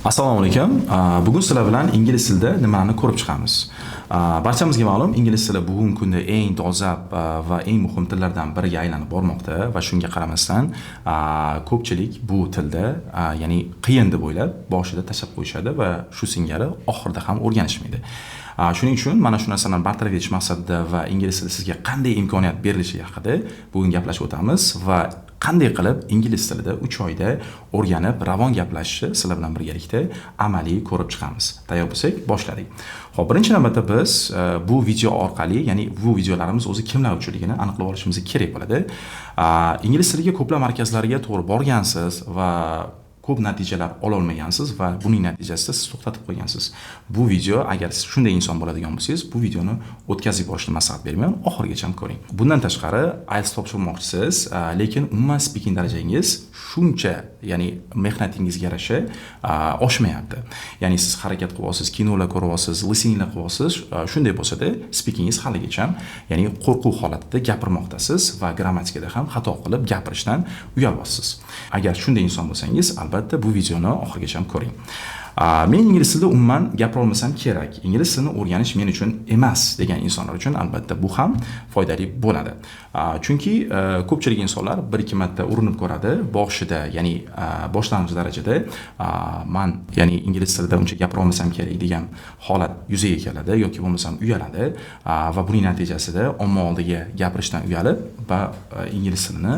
Assalomu alaykum. Bugun sizlar bilan ingliz tilida nimani ko'rib chiqamiz? Barchamizga ma'lum, ingliz tili bugungi kunda eng dolzarb va eng muhim tillardan biriga aylanib bormoqda va shunga qaramasdan ko'pchilik bu tilda, ya'ni qiyin deb o'ylab, boshida tashlab qo'yishadi va shu singari oxirida ham o'rganishmaydi. Shuning uchun mana shu narsani bartaraf etish maqsadida va ingliz tili sizga qanday imkoniyat berilishi haqida bugun gaplashib o'tamiz va qanday qilib ingliz tilida 3 oyda o'rganib, ravon gaplashishni sizlar bilan birgalikda amaliy ko'rib chiqamiz. Tayyor bo'lsak, boshladik. Xo'p, birinchi navbatda biz bu video orqali, ya'ni bu videolarimiz o'zi kimlar uchunligini aniqlab olishimiz kerak bo'ladi. Ingliz tiliga ko'plab markazlarga to'g'ri borgansiz va ko'p natijalar ola olmagansiz va buning natijasida siz to'xtatib qo'ygansiz. Bu video, agar siz shunday inson bo'ladigan bo'lsangiz, bu videoni o'tkazib yuborishni maslahat bermayman, oxirigacha ko'ring. Bundan tashqari, IELTS topshirmoqchisiz, lekin umuman speaking darajangiz shuncha, ya'ni mehnatingizga yarasha oshmayapti. Ya'ni siz harakat qilyapsiz, kinolar ko'ryapsiz, listeninglar qilyapsiz, shunday bo'lsa-da, speakingiz haligacha, ya'ni qo'rquv holatida gapirmoqdasiz va grammatikada ham xato qilib gapirishdan uyalyapsiz. Agar shunday inson bo'lsangiz, albatta bu videoni oxirigacha ko'ring. Men ingliz tilida umuman gapira olmasam kerak, ingliz tilini o'rganish men uchun emas degan insonlar uchun albatta bu ham foydali bo'ladi. Chunki ko'pchilik insonlar bir ikki marta urinib ko'radi, boshida, ya'ni boshlang'ich darajada man, ya'ni ingliz tilida uncha gapira olmasam kerak degan holat yuzaga keladi yoki bo'lmasam uyaladi va buning natijasida omma oldiga gapirishdan uyalib va ingliz tilini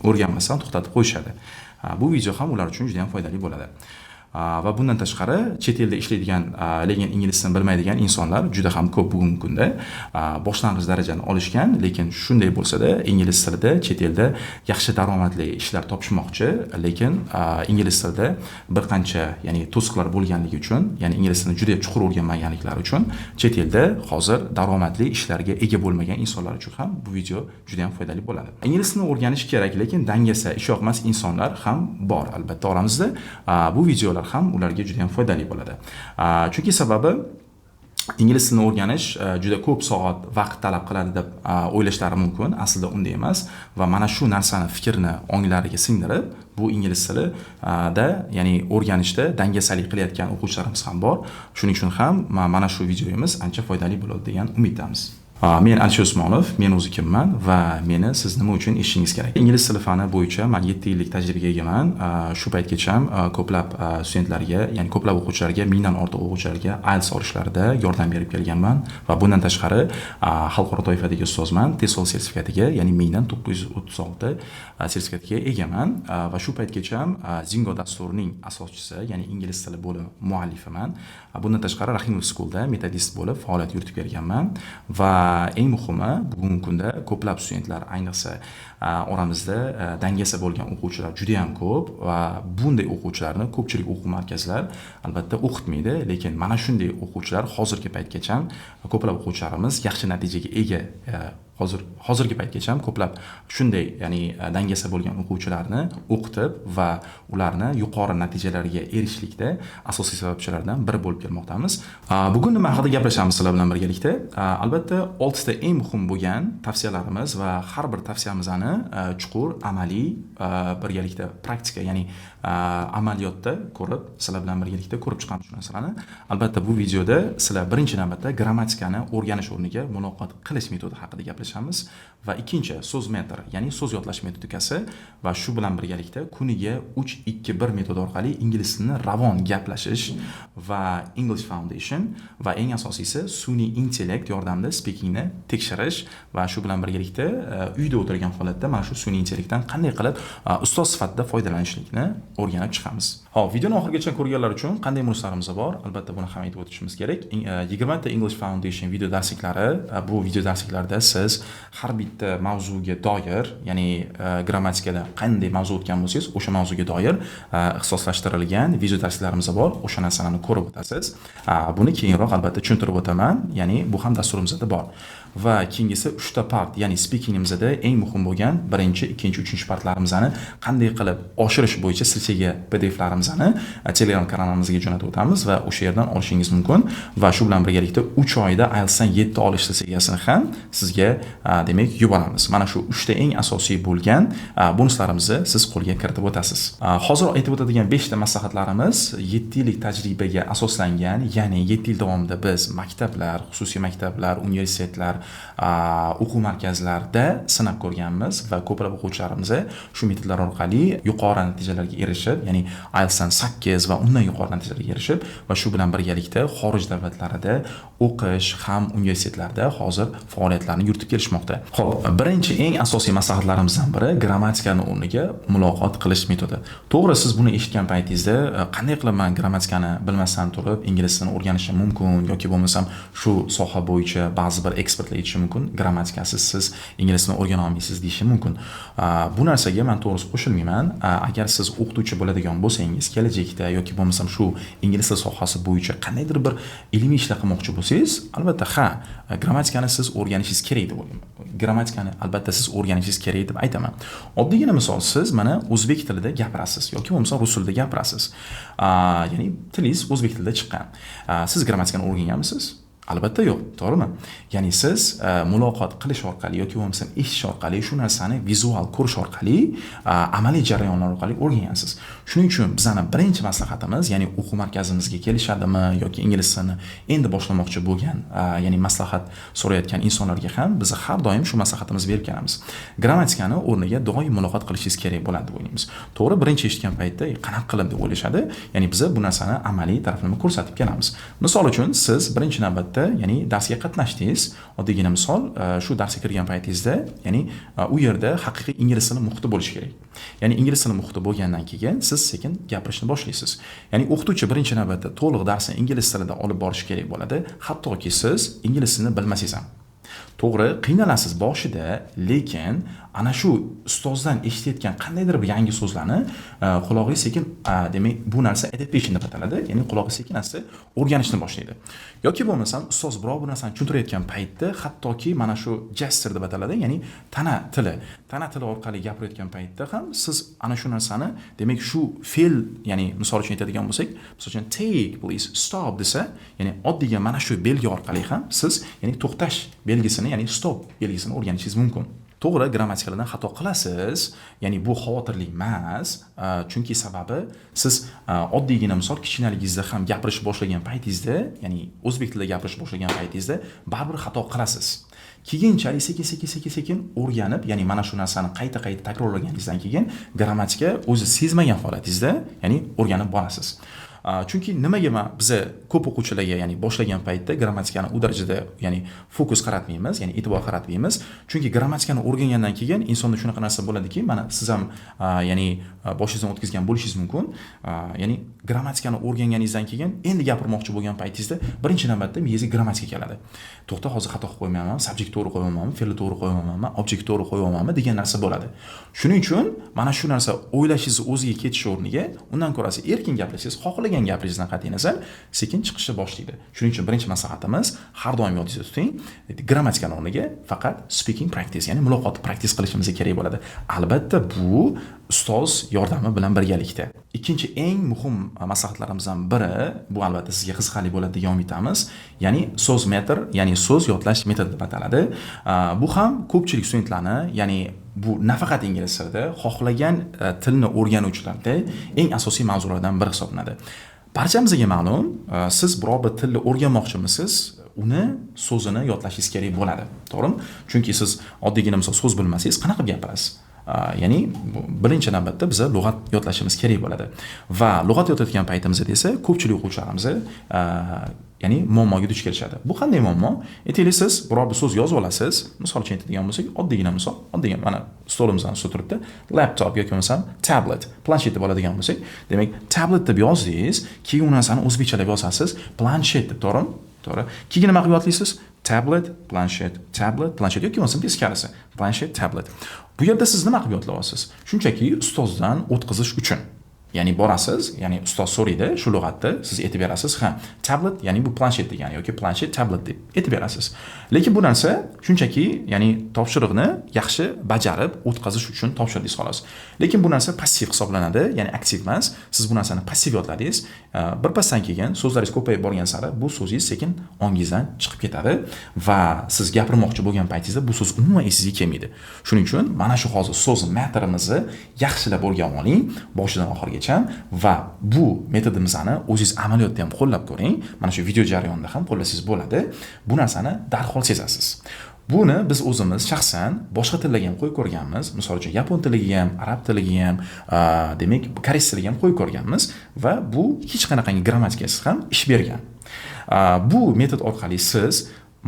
o'rganmasdan to'xtatib qo'yishadi. Bu video ham ular uchun juda ham foydali bo'ladi. Va bundan tashqari, chet elda ishlaydigan, lekin ingliz tilini bilmaydigan insonlar juda ham ko'p bugungi kunda. Boshlang'ich darajani olishgan, lekin shunday bo'lsa-da, ingliz tilida chet elda yaxshi daromadli ishlar topishmoqchi, lekin ingliz tilida bir qancha, ya'ni to'siqlar bo'lganligi uchun, ya'ni ingliz tilini juda chuqur o'rganmaganliklari uchun chet elda hozir daromadli ishlarga ega bo'lmagan insonlar uchun ham bu video juda ham foydali bo'ladi. Ingliz tilini o'rganish kerak, lekin dangasa, ishyoqmas insonlar ham bor albatta oramizda. Bu videolar ham ularga juda ham foydali bo'ladi. Chunki sababi, ingliz tilini o'rganish juda ko'p soat vaqt talab qiladi deb o'ylashlari mumkin. Aslida unday emas va mana shu narsani, fikrni onglariga singdirib, bu ingliz tilida, ya'ni o'rganishda dangasalik qilayotgan o'quvchilarimiz ham bor. Shuning uchun ham mana shu videomiz ancha foydali bo'ladi degan umiddamiz. Men Alisher Usmonov, men o'zi kimman va meni siz nima uchun eshitishingiz kerak? Ingliz tili fani bo'yicha men 7 yillik tajribaga egaman. Shu paytgacha ko'plab studentlarga, ya'ni ko'plab o'quvchilarga, 1000dan ortiq o'quvchilarga IELTS olishlarida yordam berib kelganman va bundan tashqari, xalqaro toifadagi ustozman. TESOL sertifikatiga, ya'ni 1000dan 936 sertifikatga egaman va shu paytgacha Zingo dasturining asoschisi, ya'ni ingliz tili bo'limi muallifiman. Bundan tashqari, Rahimov Schoolda metodist bo'lib faoliyat yuritib kelganman va eng muhimi, bugungi kunda ko'plab studentlar, ayniqsa oramizda dangasa bo'lgan o'quvchilar juda ham ko'p va bunday o'quvchilarni ko'pchilik o'quv markazlar albatta o'qitmaydi, lekin mana shunday o'quvchilar hozirgi paytgacha ko'plab o'quvchilarimiz yaxshi natijaga ega, hozirgi paytgacha ko'plab shunday, ya'ni dangasa bo'lgan o'quvchilarni o'qitib va ularni yuqori natijalarga erishishlikda asosiy sababchilardan biri bo'lib kelmoqdamiz. Bugun nima haqida gaplashamiz sizlar bilan birgalikda? Albatta, oltita eng muhim bo'lgan tavsiyalarimiz va har bir tavsiyamizni chuqur amaliy birgalikda praktika, ya'ni amaliyotda ko'rib, sizlar bilan birgalikda ko'rib chiqamiz shu narsalarni. Albatta, bu videoda sizlar birinchi navbatda grammatikani o'rganish o'rniga muloqot qilish metodi haqida gaplashamiz va ikkinchi so'zmetr, ya'ni so'z yodlash metodikasi va shu bilan birgalikda kuniga 3-2-1 metodi orqali ingliz tilini ravon gaplashish va English Foundation va eng asosiysi, sun'iy intellekt yordamida speakingni tekshirish va shu bilan birgalikda uyda o'tirgan holatda mana shu sun'iy intellektdan qanday qilib ustoz sifatida foydalanishlikni o'rganib chiqamiz. Xo'p, videoni oxirigacha ko'rganlar uchun qanday bonuslarimiz bor? Albatta, buni ham aytib o'tishimiz kerak. 20 ta English Foundation video darsliklari, bu video darsliklarda siz har bitta mavzuga doir, ya'ni grammatikada qanday mavzu o'tgan bo'lsangiz, o'sha mavzuga doir ixtisoslashtirilgan video darsliklarimiz bor. O'sha narsalarni ko'rib o'tasiz. Buni keyinroq albatta tushuntirib o'taman, ya'ni bu ham dasturimizda bor. Va keyingisi 3 ta part, ya'ni speakingimizda eng muhim bo'lgan birinchi, ikkinchi, uchinchi partlarimizni qanday qilib oshirish bo'yicha silsiga PDFlarimizni Telegram kanalimizga jo'natib o'tamiz va o'sha yerdan olishingiz mumkin va shu bilan birgalikda 3 oyda IELTSdan 7 olish strategiyasini ham sizga demak yuboramiz. Mana shu 3 ta eng asosiy bo'lgan bonuslarimizni siz qo'lga kiritib o'tasiz. Hozir aytib o'tadigan 5 ta maslahatlarimiz 7 yillik tajribaga asoslangan, ya'ni 7 yil davomida biz maktablar, xususiy maktablar, universitetlar, o'quv markazlarida sinab ko'rganmiz va ko'plab o'quvchilarimiz shu metodlar orqali yuqori natijalarga erishib, ya'ni IELTSdan 8 va undan yuqori natijalarga erishib va shu bilan birgalikda xorij davlatlarida o'qish ham universitetlarda hozir faoliyatlarini yuritib kelishmoqda. Xo'p, birinchi eng asosiy maslahatlarimizdan biri grammatikani o'rniga muloqot qilish metodi. To'g'ri, siz buni eshitgan paytingizda qanday qilib man grammatikani bilmasdan turib ingliz tilini o'rganishim mumkin yoki bo'lmasam shu soha bo'yicha ba'zi bir ekspertlar aytishi mumkin, grammatikasiz siz ingliz tilini o'rgana olmaysiz deyishi mumkin. Bu narsaga men to'g'risi qo'shilmayman. Agar siz o'qituvchi bo'ladigan bo'lsangiz kelajakda yoki bo'lmasam shu ingliz tili sohasi bo'yicha qandaydir bir ilmiy ishlar qilmoqchi bo'lsangiz, albatta ha, grammatikani siz o'rganishingiz kerak deb o'ylayman. Grammatikani albatta siz o'rganishingiz kerak deb aytaman. Oddiygina misol, siz mana o'zbek tilida gapirasiz yoki bo'lmasam rus tilida gapirasiz. Ya'ni tilingiz o'zbek tilida chiqqan. Siz grammatikani o'rganganmisiz? Albatta yo'q, to'g'rimi? Ya'ni siz muloqot qilish orqali yoki bo'lmasam eshitish orqali shu narsani vizual ko'rish orqali, amaliy jarayonlar orqali o'rgangansiz. Shuning uchun bizning birinchi maslahatimiz, ya'ni o'quv markazimizga kelishadimi yoki ingliz tilini endi boshlamoqchi bo'lgan, ya'ni maslahat so'rayotgan insonlarga ham biz har doim shu maslahatimizni berib kelamiz. Grammatikani o'rniga doim muloqot qilishingiz kerak bo'ladi deb o'ylaymiz. To'g'ri, birinchi eshitgan paytda qanaqa qilib deb o'ylashadi. Ya'ni biz bu narsani amaliy tarafini ko'rsatib kelamiz. Misol uchun, siz birinchi navbatda, ya'ni darsga qatnashdingiz. Oddiygina misol, shu darsga kirgan paytingizda, ya'ni u yerda haqiqiy ingliz tili muhiti bo'lishi kerak. Ya'ni ingliz tili muhiti bo'lgandan keyin siz sekin gapirishni boshlaysiz. Ya'ni o'qituvchi birinchi navbatda to'liq darsni ingliz tilida olib borishi kerak bo'ladi, hattoki siz ingliz tilini bilmasangiz ham. To'g'ri, qiynalasiz boshida, lekin ana shu ustozdan eshitayotgan qandaydir bir yangi so'zlarni qulog'ingiz sekin, demak, bu narsa adaptation deb ataladi, ya'ni qulog'ingiz sekin asta o'rganishni boshlaydi. Yoki bo'lmasam ustoz biror bir narsani tushuntirayotgan paytda, hattoki mana shu gesture deb ataladi, ya'ni tana tili, tana tili orqali gapirayotgan paytda ham siz ana shu narsani, demak, shu fe'l, ya'ni misol uchun aytadigan bo'lsak, misol uchun take, please, stop desa, ya'ni oddiy mana shu belgi orqali ham siz, ya'ni to'xtash belgisini, ya'ni stop belgisini o'rganishingiz mumkin. To'g'ri, grammatikalardan xato qilasiz, ya'ni bu xavotirli emas, chunki sababi siz oddiygina misol kichkinaligingizda ham gapirish boshlagan paytingizda, ya'ni o'zbek tilida gapirish boshlagan paytingizda baribir xato qilasiz. Keyinchalik sekin sekin sekin sekin o'rganib, ya'ni mana shu narsani qayta-qayta takrorlaganingizdan keyin grammatika o'zi sezmagan holatingizda, ya'ni o'rganib borasiz. Chunki nimaga man biza ko'p o'quvchilarga, ya'ni boshlagan paytda grammatikani u darajada, ya'ni fokus qaratmaymiz, ya'ni e'tibor qaratmaymiz. Chunki grammatikani o'rgangandan keyin insonda shunaqa narsa bo'ladiki, mana siz ham, ya'ni boshingizdan o'tkazgan bo'lishingiz mumkin. Ya'ni grammatikani o'rganganingizdan keyin endi gapirmoqchi bo'lgan paytingizda birinchi navbatda miyangizga grammatika keladi. To'xta, hozir xato qilib qo'ymaymanmi, subject to'g'ri qo'ymaymanmi, fe'lni to'g'ri qo'ymaymanmi, object to'g'ri qo'ymaymanmi degan narsa bo'ladi. Shuning uchun mana shu narsa o'ylashingiz o'ziga ketish o'rniga undan ko'rasi erkin gaplashingiz, xohlagan gapiringizdan qat'iy nazar sekin chiqishni boshlaydi. Shuning uchun birinchi maslahatimiz, har doim yodingizda tuting, grammatikani o'rniga faqat speaking practice, ya'ni muloqot practice qilishimiz kerak bo'ladi. Albatta bu ustoz yordami bilan birgalikda. Ikkinchi eng muhim maslahatlarimizdan biri, bu albatta sizga qiziqarli bo'ladi degan umiddamiz, ya'ni so'z metr, ya'ni so'z yodlash metodi deb ataladi. Bu ham ko'pchilik studentlarni, ya'ni bu nafaqat ingliz tilida, xohlagan tilni o'rganuvchilarda eng asosiy mavzulardan biri hisoblanadi. Barchamizga ma'lum, siz biror bir tilni o'rganmoqchimisiz, uni so'zini yodlashingiz kerak bo'ladi. To'g'rimi? Chunki siz oddiygina misol so'z bilmasangiz qanaqa qilib gapirasiz? Ya'ni birinchi navbatda biz lug'at yodlashimiz kerak bo'ladi. Va lug'at yodlayotgan paytimizda esa ko'pchilik o'quvchilarimiz, ya'ni muammoga duch kelishadi. Bu qanday muammo? Aytaylik, siz biror bir so'z yozib olasiz. Misol uchun aytadigan bo'lsak, oddiygina misol, oddiygina mana stolimizdan ustida turibdi, laptop yoki bo'lmasam tablet, planshet deb oladigan bo'lsak, demak, tablet deb yozdingiz, keyin u narsani o'zbekchalab yozasiz, planshet deb, to'g'rimi? To'g'ri. Keyin nima qilib yodlaysiz? Tablet, planshet, tablet, planshet yoki bo'lmasam teskarisi, planshet, tablet. Bu yerda siz nima qilib yodlayapsiz? Shunchaki ustozdan o'tkazish uchun. Ya'ni borasiz, ya'ni ustoz so'raydi shu lug'atni, siz aytib berasiz, ha, tablet ya'ni bu planshet degani yoki planshet tablet deb aytib berasiz. Lekin bu narsa shunchaki, ya'ni topshiriqni yaxshi bajarib o'tkazish uchun topshirdingiz xolos. Lekin bu narsa passiv hisoblanadi, ya'ni aktiv emas. Siz bu narsani passiv yodladingiz. Birpasdan keyin so'zlaringiz ko'payib borgan sari bu so'zingiz sekin ongingizdan chiqib ketadi va siz gapirmoqchi bo'lgan paytingizda bu so'z umuman esingizga kelmaydi. Shuning uchun mana shu hozir so'z metrimizni yaxshilab o'rganib oling, boshidan oxirigacha va bu metodimizni o'zingiz amaliyotda ham qo'llab ko'ring. Mana shu video jarayonida ham qo'llasangiz bo'ladi. Bu narsani darhol sezasiz. Buni biz o'zimiz shaxsan boshqa tillarga ham qo'yib ko'rganmiz. Misol uchun yapon tiliga ham, arab tiliga ham, demak, koreys tiliga ham qo'yib ko'rganmiz va bu hech qanaqangi grammatikasiz ham ish bergan. Bu metod orqali siz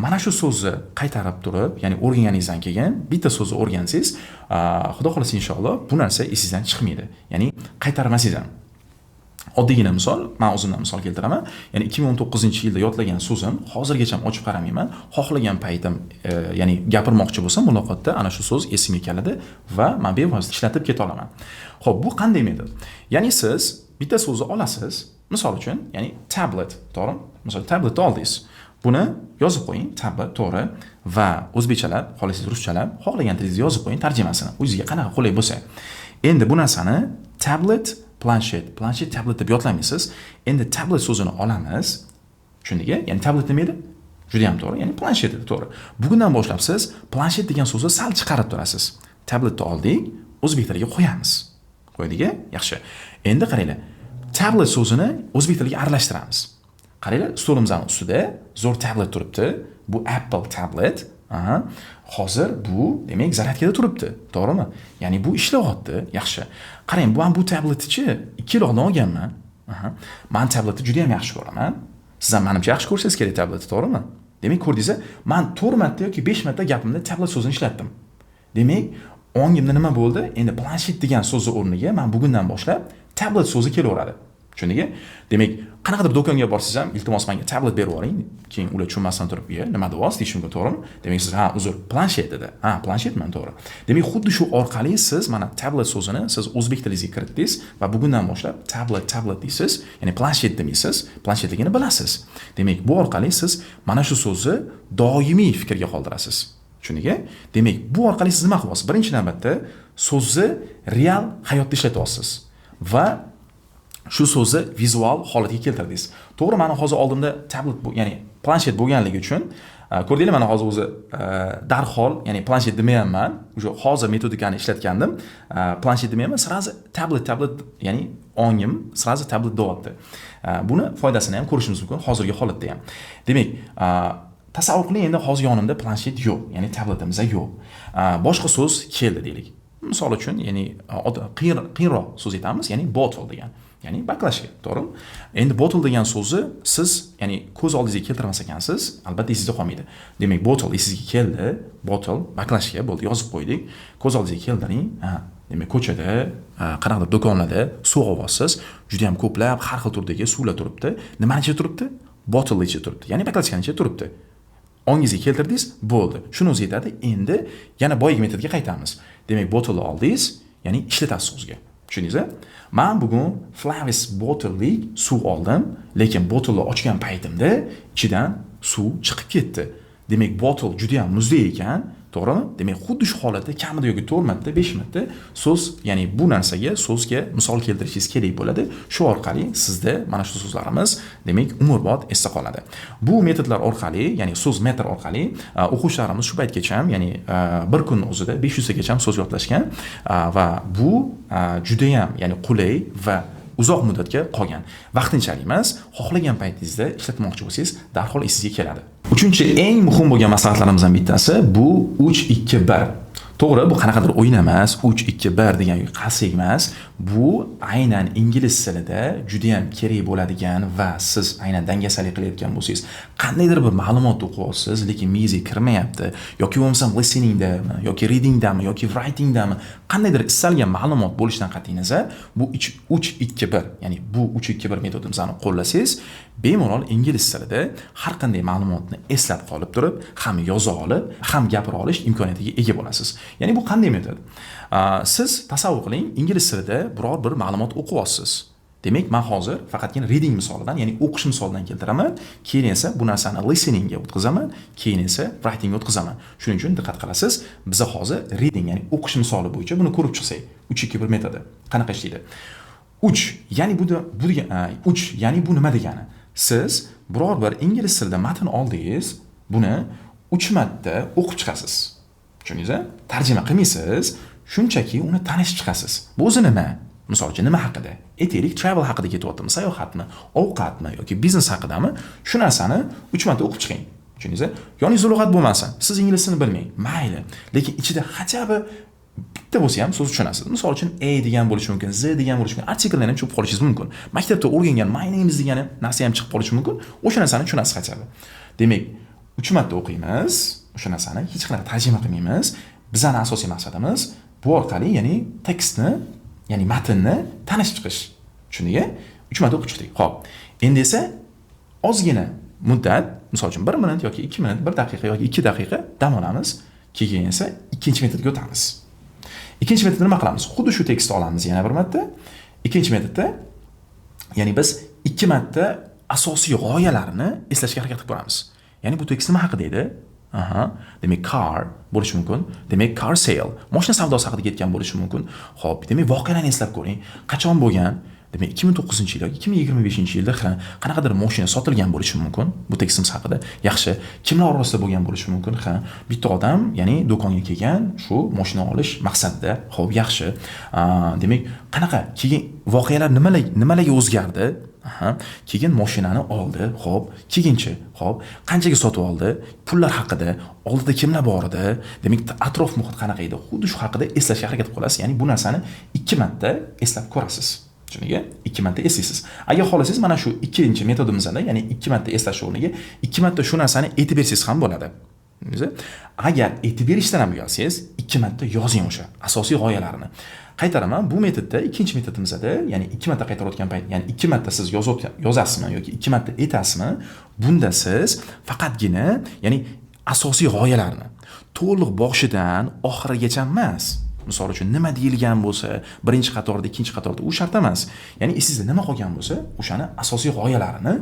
mana shu so'zni qaytarib turib, ya'ni o'rganganingizdan keyin bitta so'zni o'rgansangiz, xudo xohlasa inshaalloh bu narsa esingizdan chiqmaydi. Ya'ni qaytarmasangiz ham. Oddiygina misol, men o'zimdan misol keltiraman. Ya'ni 2019-yilda yodlagan so'zim hozirgacha ochib qaramayman. Xohlagan paytim, ya'ni gapirmoqchi bo'lsam muloqotda ana shu so'z esimga keladi va men bevosita ishlatib keta olaman. Xo'p, bu qanday metod? Ya'ni siz bitta so'zni olasiz, misol uchun, ya'ni tablet, to'g'rimi? Misol tabletni oldingiz. Buni yozib qo'ying, tablet, to'g'ri, va o'zbekchalab, xohlasangiz ruschalab, xohlagan tilingizda yozib qo'ying tarjimasini. O'zingizga qanaqa qulay bo'lsa. Endi bu narsani tablet, planshet, planshet, tablet deb yodlamaysiz. Endi tablet so'zini olamiz. Tushundingmi? Ya'ni tablet nima edi? Juda ham to'g'ri, ya'ni planshet edi, to'g'ri. Bugundan boshlab siz planshet degan so'zni sal chiqarib turasiz. Tabletni oldik, o'zbek tiliga qo'yamiz. Qo'ydik-a? Yaxshi. Endi qaranglar, tablet so'zini o'zbek tiliga aralashtiramiz. Qaranglar, stolimizning ustida zo'r tablet turibdi. Bu Apple tablet. Aha. Hozir bu demak zaryadkada turibdi, to'g'rimi? Ya'ni bu ishlayapti, yaxshi. Qarang, bu ham bu tabletni-chi 2 yil oldin olganman. Aha. Men tabletni juda ham yaxshi ko'raman. Siz ham menimcha yaxshi ko'rsangiz kerak tabletni, to'g'rimi? Demak, ko'rdingiz, men 4 marta yoki 5 marta gapimda tablet so'zini ishlatdim. Demak, ongimda nima bo'ldi? Endi planshet degan so'zni o'rniga men bugundan boshlab tablet so'zi kelaveradi. Tushundingmi? Demak, qanaqadir do'konga borsangiz ham, iltimos menga tablet berib yuboring. Keyin ular tushunmasdan turib, "Ye, nima deyapsiz?" deyish mumkin, to'g'rimi? Demak, siz, "Ha, uzr, planshet" dedi. "Ha, planshetmi, to'g'ri." Demak, xuddi shu orqali siz mana tablet so'zini siz o'zbek tilingizga kiritdingiz va bugundan boshlab tablet, tablet deysiz, ya'ni planshet demaysiz, planshetligini bilasiz. Demak, bu orqali siz mana shu so'zni doimiy fikrga qoldirasiz. Tushundingmi? Demak, bu orqali siz nima qilyapsiz? Birinchi navbatda so'zni real hayotda ishlatyapsiz va shu so'zni vizual holatga keltirdingiz. To'g'ri, meni hozir oldimda tablet bu, ya'ni planshet bo'lganligi uchun, ko'rdinglar, mana hozir o'zi darhol, ya'ni planshet demayapman, o'sha hozir metodikani ishlatgandim. Planshet demayapman, сразу tablet, tablet, ya'ni ongim сразу tablet deyapti. Buni foydasini ham ko'rishimiz mumkin hozirgi holatda ham. Demak, tasavvur qiling, endi hozir yonimda planshet yo'q, ya'ni tabletimiz yo'q. Boshqa so'z keldi deylik. Misol uchun, ya'ni qiyinroq so'z aytamiz, ya'ni bottle degan. Ya'ni baklashka, to'g'rimi? Endi bottle degan so'zni siz, ya'ni ko'z oldingizga keltirmas ekansiz, albatta esingizda qolmaydi. Demak, bottle esingizga keldi, bottle, baklashka bo'ldi, yozib qo'ydik. Ko'z oldingizga keltiring. Ha, demak, ko'chada, qanaqadir do'konlarda suv olyapsiz, juda ham ko'plab har xil turdagi suvlar turibdi. Nimani ichida turibdi? Bottle ichida turibdi. Ya'ni baklashkani ichida turibdi. Ongingizga keltirdingiz, bo'ldi. Shuni o'zi yetadi. Endi yana boyagi metodga qaytamiz. Demak, bottle oldingiz, ya'ni ishlatasiz so'zga. Tushundingiz? Men bugun Flavis bottlelik suv oldim, lekin bottlni ochgan paytimda ichidan suv chiqib ketdi. Demak, bottle juda ham muzdek ekan, to'g'rimi? Demak, xuddi shu holatda kamida yoki 4 marta, 5 marta so'z, ya'ni bu narsaga, so'zga misol keltirishingiz kerak bo'ladi. Shu orqali sizda mana shu so'zlarimiz, demak, umrbod esda qoladi. Bu metodlar orqali, ya'ni so'z metr orqali o'quvchilarimiz shu paytgacha ham, ya'ni bir kun o'zida 500 tagacha so'z yodlashgan va bu juda ham, ya'ni qulay va uzoq muddatga qolgan. Vaqtinchalik emas, xohlagan paytingizda ishlatmoqchi bo'lsangiz, darhol esingizga keladi. Uchinchi eng muhim bo'lgan maslahatlarimizdan bittasi bu 3-2-1. To'g'ri, bu qanaqadir o'yin emas, 3-2-1 degan qasik emas. Bu aynan ingliz tilida juda ham kerak bo'ladigan va siz aynan dangasalik qilayotgan bo'lsangiz, qandaydir bir ma'lumot o'qiyapsiz, lekin miyangizga kirmayapti yoki bo'lmasam listeningdami yoki readingdami yoki writingdami qandaydir istalgan ma'lumot bo'lishidan qat'iy nazar, bu 3-2-1, ya'ni bu 3-2-1 metodimizni qo'llasangiz, bemalol ingliz tilida har qanday ma'lumotni eslab qolib turib, ham yoza olib, ham gapira olish imkoniyatiga ega bo'lasiz. Ya'ni bu qanday metod? Siz tasavvur qiling, ingliz tilida biror bir ma'lumot o'qiyapsiz. Demak, men hozir faqatgina reading misolidan, ya'ni o'qish misolidan keltiraman, keyin esa bu narsani listeningga o'tkazaman, keyin esa writingga o'tkazaman. Shuning uchun diqqat qilasiz, biz hozir reading, ya'ni o'qish misoli bo'yicha buni ko'rib chiqsak, 3-2-1 metodi qanaqa ishlaydi? 3, ya'ni bu degan 3, ya'ni bu nima degani? Siz biror bir ingliz tilida matn oldingiz, buni 3 marta o'qib chiqasiz. Tushundingiz? Tarjima qilmaysiz, shunchaki uni tanishib chiqasiz. Bu o'zi nima? Misol uchun, nima haqida? Aytaylik, travel haqida ketyaptimi, sayohatmi, ovqatmi yoki biznes haqidami? Shu narsani 3 marta o'qib chiqing. Tushundingiz? Yoningizda lug'at bo'lmasin, siz ingliz tilini bilmang, mayli, lekin ichida хотя бы bitta bo'lsa ham so'z tushunasiz. Misol uchun, a degan bo'lishi mumkin, the degan bo'lishi mumkin, artikllarni ham tushunib qolishingiz mumkin. Maktabda o'rgangan my name is degan narsa ham chiqib qolishi mumkin. O'sha narsani tushunasiz хотя бы. Demak, 3 marta o'qiymiz, o'sha narsani hech qanaqa tarjima qilmaymiz. Bizning asosiy maqsadimiz bu orqali, ya'ni tekstni, ya'ni matnni tanishib chiqish. Tushundingmi? 3 marta o'qib chiqdik. Xo'p. Endi esa ozgina muddat, misol uchun 1 minut yoki 2 minut, 1 daqiqa yoki 2 daqiqa dam olamiz. Keyin esa ikkinchi metodga o'tamiz. Ikkinchi metodda nima qilamiz? Xuddi shu tekstni olamiz yana bir marta. Ikkinchi metodda, ya'ni biz 2 marta asosiy g'oyalarni eslashga harakat qilib ko'ramiz. Ya'ni bu tekst nima haqida edi? Aha. Demak, car bo'lishi mumkin. Demak, car sale, mashina savdosi haqida ketgan bo'lishi mumkin. Xo'p, demak, voqealarni eslab ko'ring. Qachon bo'lgan? Demak, 2009-yil yoki 2025-yilda, ha, qanaqadir mashina sotilgan bo'lishi mumkin bu tekstimiz haqida. Yaxshi, kimlar orasida bo'lgan bo'lishi mumkin? Ha, bitta odam, ya'ni do'konga kelgan shu mashina olish maqsadida. Xo'p, yaxshi. Demak, qanaqa? Keyin voqealar nimalarga o'zgardi? Aha, keyin mashinani oldi. Xo'p, keyinchi, xo'p, qanchaga sotib oldi? Pullar haqida, oldida kimlar bor edi? Demak, atrof muhit qanaqa edi? Xuddi shu haqida eslashga harakat qilib qolasiz. Ya'ni bu narsani 2 marta eslab ko'rasiz. Tushundingmi? 2 marta eslaysiz. Agar xohlasangiz, mana shu ikkinchi metodimizda, ya'ni 2 marta eslash o'rniga 2 marta shu narsani aytib bersangiz ham bo'ladi. Agar aytib berishdan ham uyalsangiz, 2 marta yozing o'sha asosiy g'oyalarni. Qaytaraman, bu metodda, ikkinchi metodimizda, ya'ni 2 marta qaytarayotgan payt, ya'ni 2 marta siz yozasizmi yoki 2 marta aytasizmi, bunda siz faqatgina, ya'ni asosiy g'oyalarni to'liq boshidan oxirigacha emas. Misol uchun, nima deyilgan bo'lsa, birinchi qatorda, ikkinchi qatorda, u shart emas. Ya'ni esingizda nima qolgan bo'lsa, o'shani asosiy g'oyalarini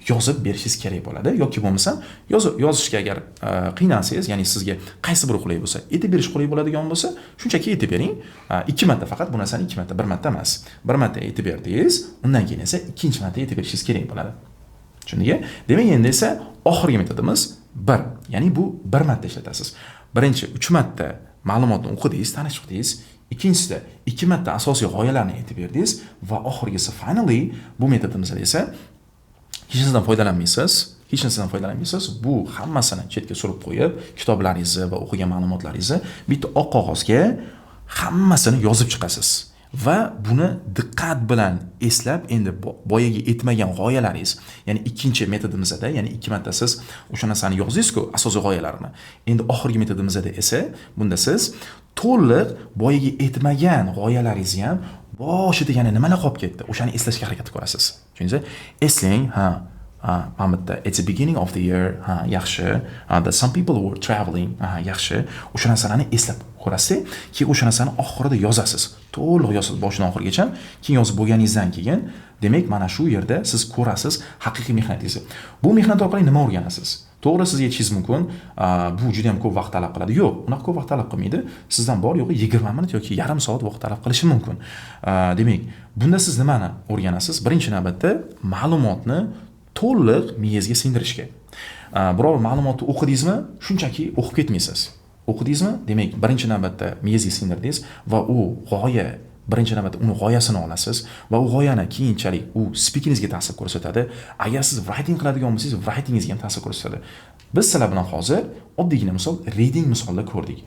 yozib berishingiz kerak bo'ladi. Yoki bo'lmasa, yozishga agar qiynalsangiz, ya'ni sizga qaysi biri qulay bo'lsa, aytib berish qulay bo'ladigan bo'lsa, shunchaki aytib bering. 2 marta faqat bu narsani, 2 marta, 1 marta emas. 1 marta aytib berdingiz, undan keyin esa ikkinchi marta aytib berishingiz kerak bo'ladi. Tushundingmi? Demak, endi esa oxirgi metodimiz 1. Ya'ni bu 1 marta ishlatasiz. Birinchi 3 marta ma'lumotni o'qidingiz, tanishib chiqdingiz. Ikkinchisida 2 marta asosiy g'oyalarni aytib berdingiz va oxirgisi, finally, bu metodimizda esa hech narsadan foydalanmaysiz, hech narsadan foydalanmaysiz. Bu hammasini chetga surib qo'yib, kitoblaringizni va o'qigan ma'lumotlaringizni bitta oq qog'ozga hammasini yozib chiqasiz va buni diqqat bilan eslab, endi boyagi aytmagan g'oyalaringiz, ya'ni ikkinchi metodimizda, ya'ni 2 marta siz o'sha narsani yozdingiz-ku, asosiy g'oyalarni. Endi oxirgi metodimizda esa bunda siz to'liq boyagi aytmagan g'oyalaringizni ham boshida yana nimalar qolib ketdi, o'shani eslashga harakat qilib ko'rasiz. Tushundingizmi? Eslang, ha, ha, mana bu yerda it's the beginning of the year, ha, yaxshi. Ha, that some people were traveling, ha, yaxshi. O'sha narsalarni eslab ko'rasiz, keyin o'sha narsani oxirida yozasiz. To'liq yozasiz boshidan oxirigacha. Keyin yozib bo'lganingizdan keyin, demak, mana shu yerda siz ko'rasiz haqiqiy mehnatingizni. Bu mehnat orqali nima o'rganasiz? To'g'ri, sizga aytishingiz mumkin, bu juda ham ko'p vaqt talab qiladi. Yo'q, unaqa ko'p vaqt talab qilmaydi. Sizdan bor yo'g'i 20 minut yoki yarim soat vaqt talab qilishi mumkin. Demak, bunda siz nimani o'rganasiz? Birinchi navbatda ma'lumotni to'liq miyangizga singdirishga. Biror ma'lumotni o'qidingizmi, shunchaki o'qib ketmaysiz. O'qidingizmi? Demak, birinchi navbatda miyangizga singdirdingiz va u g'oya, birinchi navbatda uni g'oyasini olasiz va u g'oyani keyinchalik u speakingizga ta'sir ko'rsatadi. Agar siz writing qiladigan bo'lsangiz, writingizga ham ta'sir ko'rsatadi. Biz sizlar bilan hozir oddiygina misol, reading misolida ko'rdik.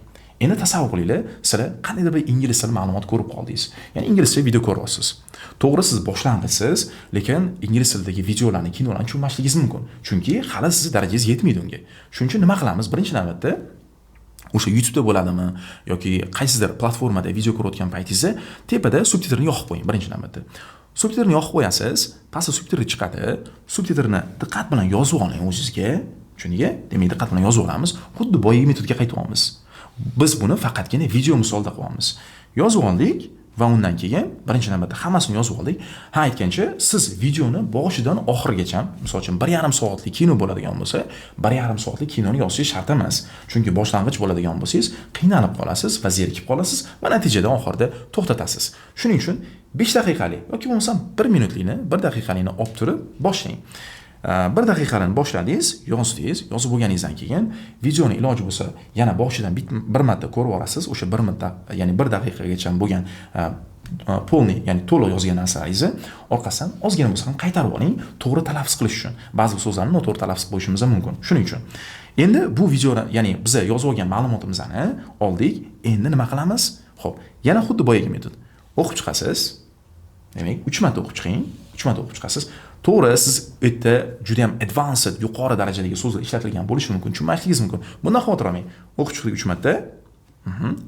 Endi tasavvur qilinglar, sizlar qandaydir bir ingliz tili ma'lumot ko'rib qoldingiz. Ya'ni inglizcha video ko'ryapsiz. To'g'ri, siz boshlang'ichsiz, lekin ingliz tilidagi videolarni, kinolarni tushunmasligingiz mumkin. Chunki hali sizni darajangiz yetmaydi unga. Shuning uchun nima qilamiz? Birinchi navbatda o'sha YouTube'da bo'ladimi yoki qaysidir platformada video ko'rayotgan paytingizda tepada subtitrni yoqib qo'ying birinchi navbatda. Subtitrni yoqib qo'yasiz, pastda subtitr chiqadi. Subtitrni diqqat bilan yozib oling o'zingizga. Tushundingmi? Demak, diqqat bilan yozib olamiz. Xuddi boyagi metodga qaytyapmiz. Biz buni faqatgina video misolda qilyapmiz. Yozib oldik va undan keyin birinchi navbatda hammasini yozib oldik. Ha, aytgancha, siz videoni boshidan oxirigacha, misol uchun 1,5 soatlik kino bo'ladigan bo'lsa, 1,5 soatlik kinoni yozishingiz shart emas. Chunki boshlang'ich bo'ladigan bo'lsangiz, qiynalib qolasiz va zerikib qolasiz va natijada oxirida to'xtatasiz. Shuning uchun 5 daqiqalik yoki bo'lmasam 1 minutlikni, 1 daqiqalikni olib turib boshlang. 1 daqiqani boshladingiz, yozdingiz, yozib bo'lganingizdan keyin videoni iloji bo'lsa yana boshidan bir marta ko'rib olasiz. O'sha bir marta, ya'ni 1 daqiqagacha bo'lgan полный, ya'ni to'liq yozgan narsalaringizni orqasidan ozgina bo'lsa ham qaytarib oling, to'g'ri talaffuz qilish uchun. Ba'zi so'zlarni noto'g'ri talaffuz qilishimiz ham mumkin. Shuning uchun endi bu videoni, ya'ni biza yozib olgan ma'lumotimizni oldik. Endi nima qilamiz? Xo'p, yana xuddi boyagi metod. O'qib chiqasiz. Demak, 3 marta o'qib chiqing, 3 marta o'qib chiqasiz. To'g'ri, siz u yerda juda ham advanced, yuqori darajadagi so'zlar ishlatilgan bo'lishi mumkin, tushunmasligingiz mumkin. Bundan xavotir olmang. O'qib chiqdik 3 marta.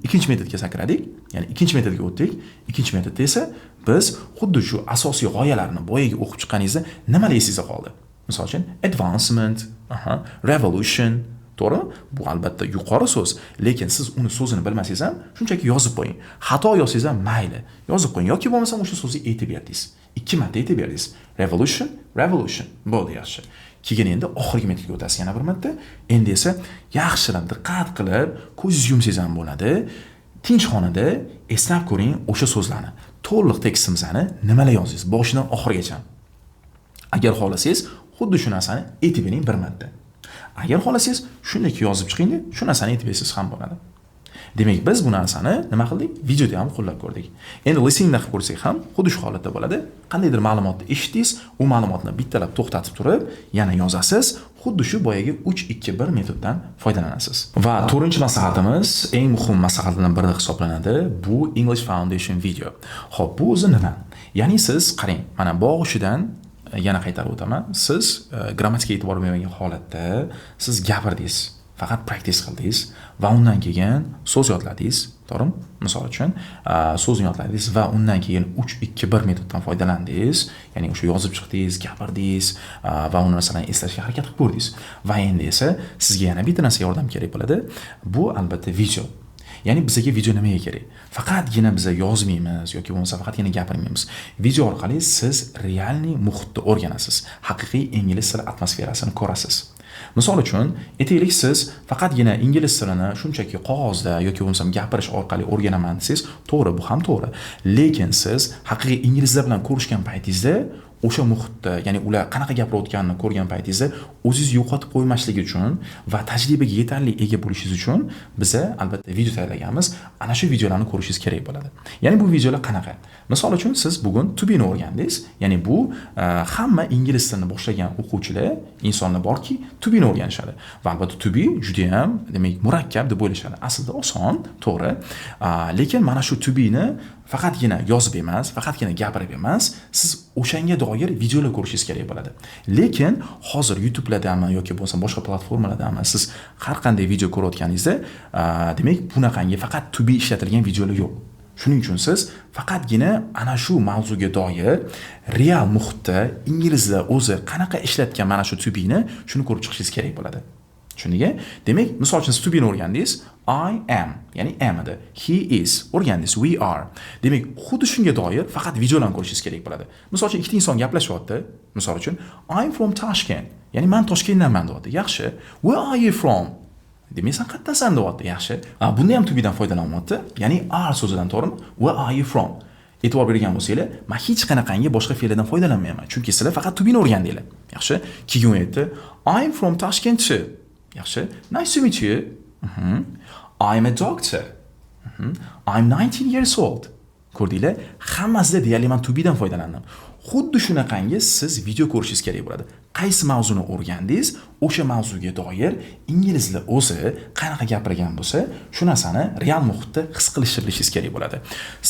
Ikkinchi metodga sakradik, ya'ni ikkinchi metodga o'tdik. Ikkinchi metodda esa biz xuddi shu asosiy g'oyalarni boyagi o'qib chiqqaningizda nimalar esingizda qoldi? Misol uchun advancement, revolution, to'g'rimi? Bu albatta yuqori so'z, lekin siz uni so'zini bilmasangiz ham shunchaki yozib qo'ying. Xato yozsangiz ham mayli, yozib qo'ying yoki bo'lmasam o'sha so'zni aytib berdingiz. 2 marta aytib berdingiz. Revolution, revolution. Bo'ldi, yaxshi. Keyin endi oxirgi metodga o'tasiz yana bir marta. Endi esa yaxshilab diqqat qilib, ko'zingizni yumsangiz ham bo'ladi. Tinch xonada eslab ko'ring o'sha so'zlarni. To'liq tekstimizni nimalar yozdingiz boshidan oxirigacha. Agar xohlasangiz, xuddi shu narsani aytib bering bir marta. Agar xohlasangiz, shunday yozib chiqing, shu narsani aytib bersangiz ham bo'ladi. Demak, biz bu narsani nima qildik? Videoda ham qo'llab ko'rdik. Endi listeningda qilib ko'rsak ham xuddi shu holatda bo'ladi. Qandaydir ma'lumotni eshitdingiz, u ma'lumotni bittalab to'xtatib turib, yana yozasiz. Xuddi shu boyagi 3-2-1 metoddan foydalanasiz. Va to'rtinchi maslahatimiz eng muhim maslahatlardan biri hisoblanadi. Bu English Foundation video. Xo'p, bu o'zi nima? Ya'ni siz qarang, mana boshidan yana qaytarib o'taman. Siz grammatikaga e'tibor bermagan holatda siz gapirdingiz, faqat practice qildingiz va undan keyin so'z yodladingiz, to'g'rimi? Misol uchun, so'zni yodladingiz va undan keyin 3-2-1 metoddan foydalandingiz, ya'ni o'sha yozib chiqdingiz, gapirdingiz va uni masalan eslashga harakat qilib ko'rdingiz. Va endi esa sizga yana bitta narsa yordam kerak bo'ladi. Bu albatta video. Ya'ni bizga video nimaga kerak? Faqatgina biza yozmaymiz yoki bo'lmasa faqatgina gapirmaymiz. Video orqali siz реальный muhitni o'rganasiz. Haqiqiy ingliz tili atmosferasini ko'rasiz. Misol uchun, aytaylik, siz faqatgina ingliz tilini shunchaki qog'ozda yoki bo'lmasam gapirish orqali o'rganaman desangiz, to'g'ri, bu ham to'g'ri. Lekin siz haqiqiy inglizlar bilan ko'rishgan paytingizda o'sha muhitda, ya'ni ular qanaqa gapirayotganini ko'rgan paytingizda o'zingizni yo'qotib qo'ymaslik uchun va tajribaga yetarli ega bo'lishingiz uchun biza albatta video tayyorlaganmiz. Ana shu videolarni ko'rishingiz kerak bo'ladi. Ya'ni bu videolar qanaqa? Misol uchun, siz bugun to be'ni o'rgandingiz. Ya'ni bu hamma ingliz tilini boshlagan o'quvchilar, insonlar borki, to be'ni o'rganishadi. Va albatta to be juda ham, demak, murakkab deb o'ylashadi. Aslida oson, to'g'ri. Lekin mana shu to be'ni faqatgina yozib emas, faqatgina gapirib emas, siz o'shanga doir videolar ko'rishingiz kerak bo'ladi. Lekin hozir YouTube'lardami yoki bo'lmasa boshqa platformalardami siz har qanday video ko'rayotganingizda, demak, bunaqangi faqat to be ishlatilgan videolar yo'q. Shuning uchun siz faqatgina ana shu mavzuga doir real muhitda inglizlar o'zi qanaqa ishlatgan mana shu to be'ni, shuni ko'rib chiqishingiz kerak bo'ladi. Tushundingmi? Demak, misol uchun siz to be'ni o'rgandingiz, I am, ya'ni am edi. He is o'rgandingiz, we are. Demak, xuddi shunga doir faqat videolarni ko'rishingiz kerak bo'ladi. Misol uchun, ikkita inson gaplashyapti. Misol uchun, I'm from Tashkent. Ya'ni men Toshkentdanman deyapti. Yaxshi. Where are you from? Demak, sen qayerdansan deyapti. Yaxshi. Bunda ham to be'dan foydalanyapti. Ya'ni are so'zidan, to'g'rimi? Where are you from? E'tibor bergan bo'lsanglar, men hech qanaqangi boshqa fe'ldan foydalanmayman. Chunki sizlar faqat to be'ni o'rgandinglar. Yaxshi. Keyin u aytdi, I'm from Tashkent too. Yaxshi. Nice to meet you. I'm a doctor. I'm 19 years old. Ko'rdinglar? Hammasida deyarli men to be'dan foydalandim. Xuddi shunaqangi siz video ko'rishingiz kerak bo'ladi. Qaysi mavzuni o'rgandingiz, o'sha mavzuga doir inglizlar o'zi qanaqa gapirgan bo'lsa, shu narsani real muhitda his qilishni bilishingiz kerak bo'ladi.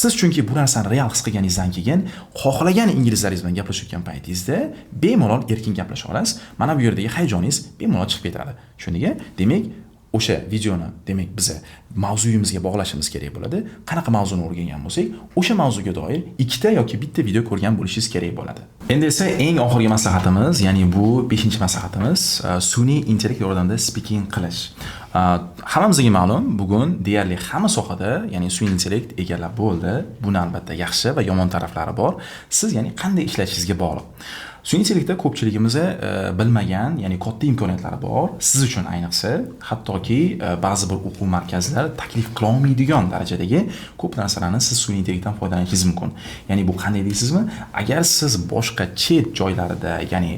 Siz chunki bu narsani real his qilganingizdan keyin xohlagan inglizlaringiz bilan gaplashayotgan paytingizda bemalol erkin gaplasha olasiz. Mana bu yerdagi hayajoningiz bemalol chiqib ketadi. Tushundingmi? Demak, O'sha videoni, demak, biza mavzuyimizga bog'lashimiz kerak bo'ladi. Qanaqa mavzuni o'rgangan bo'lsak, o'sha mavzuga doir ikkita yoki bitta video ko'rgan bo'lishingiz kerak bo'ladi. Endi esa eng oxirgi maslahatimiz, ya'ni bu 5-maslahatimiz, sun'iy intellekt yordamida speaking qilish. Hammamizga ma'lum, bugun deyarli hamma sohada, ya'ni sun'iy intellekt egallab bo'ldi. Buni albatta yaxshi va yomon taraflari bor. Siz, ya'ni, qanday ishlashingizga bog'liq. Sun'iy intellektda ko'pchiligimiz bilmagan, ya'ni katta imkoniyatlari bor. Siz uchun ayniqsa, hattoki ba'zi bir o'quv markazlari taklif qila olmaydigan darajadagi ko'p narsalarni siz sun'iy intellektdan foydalanishingiz mumkin. Ya'ni bu qanday deysizmi? Agar siz boshqa chet joylarida, ya'ni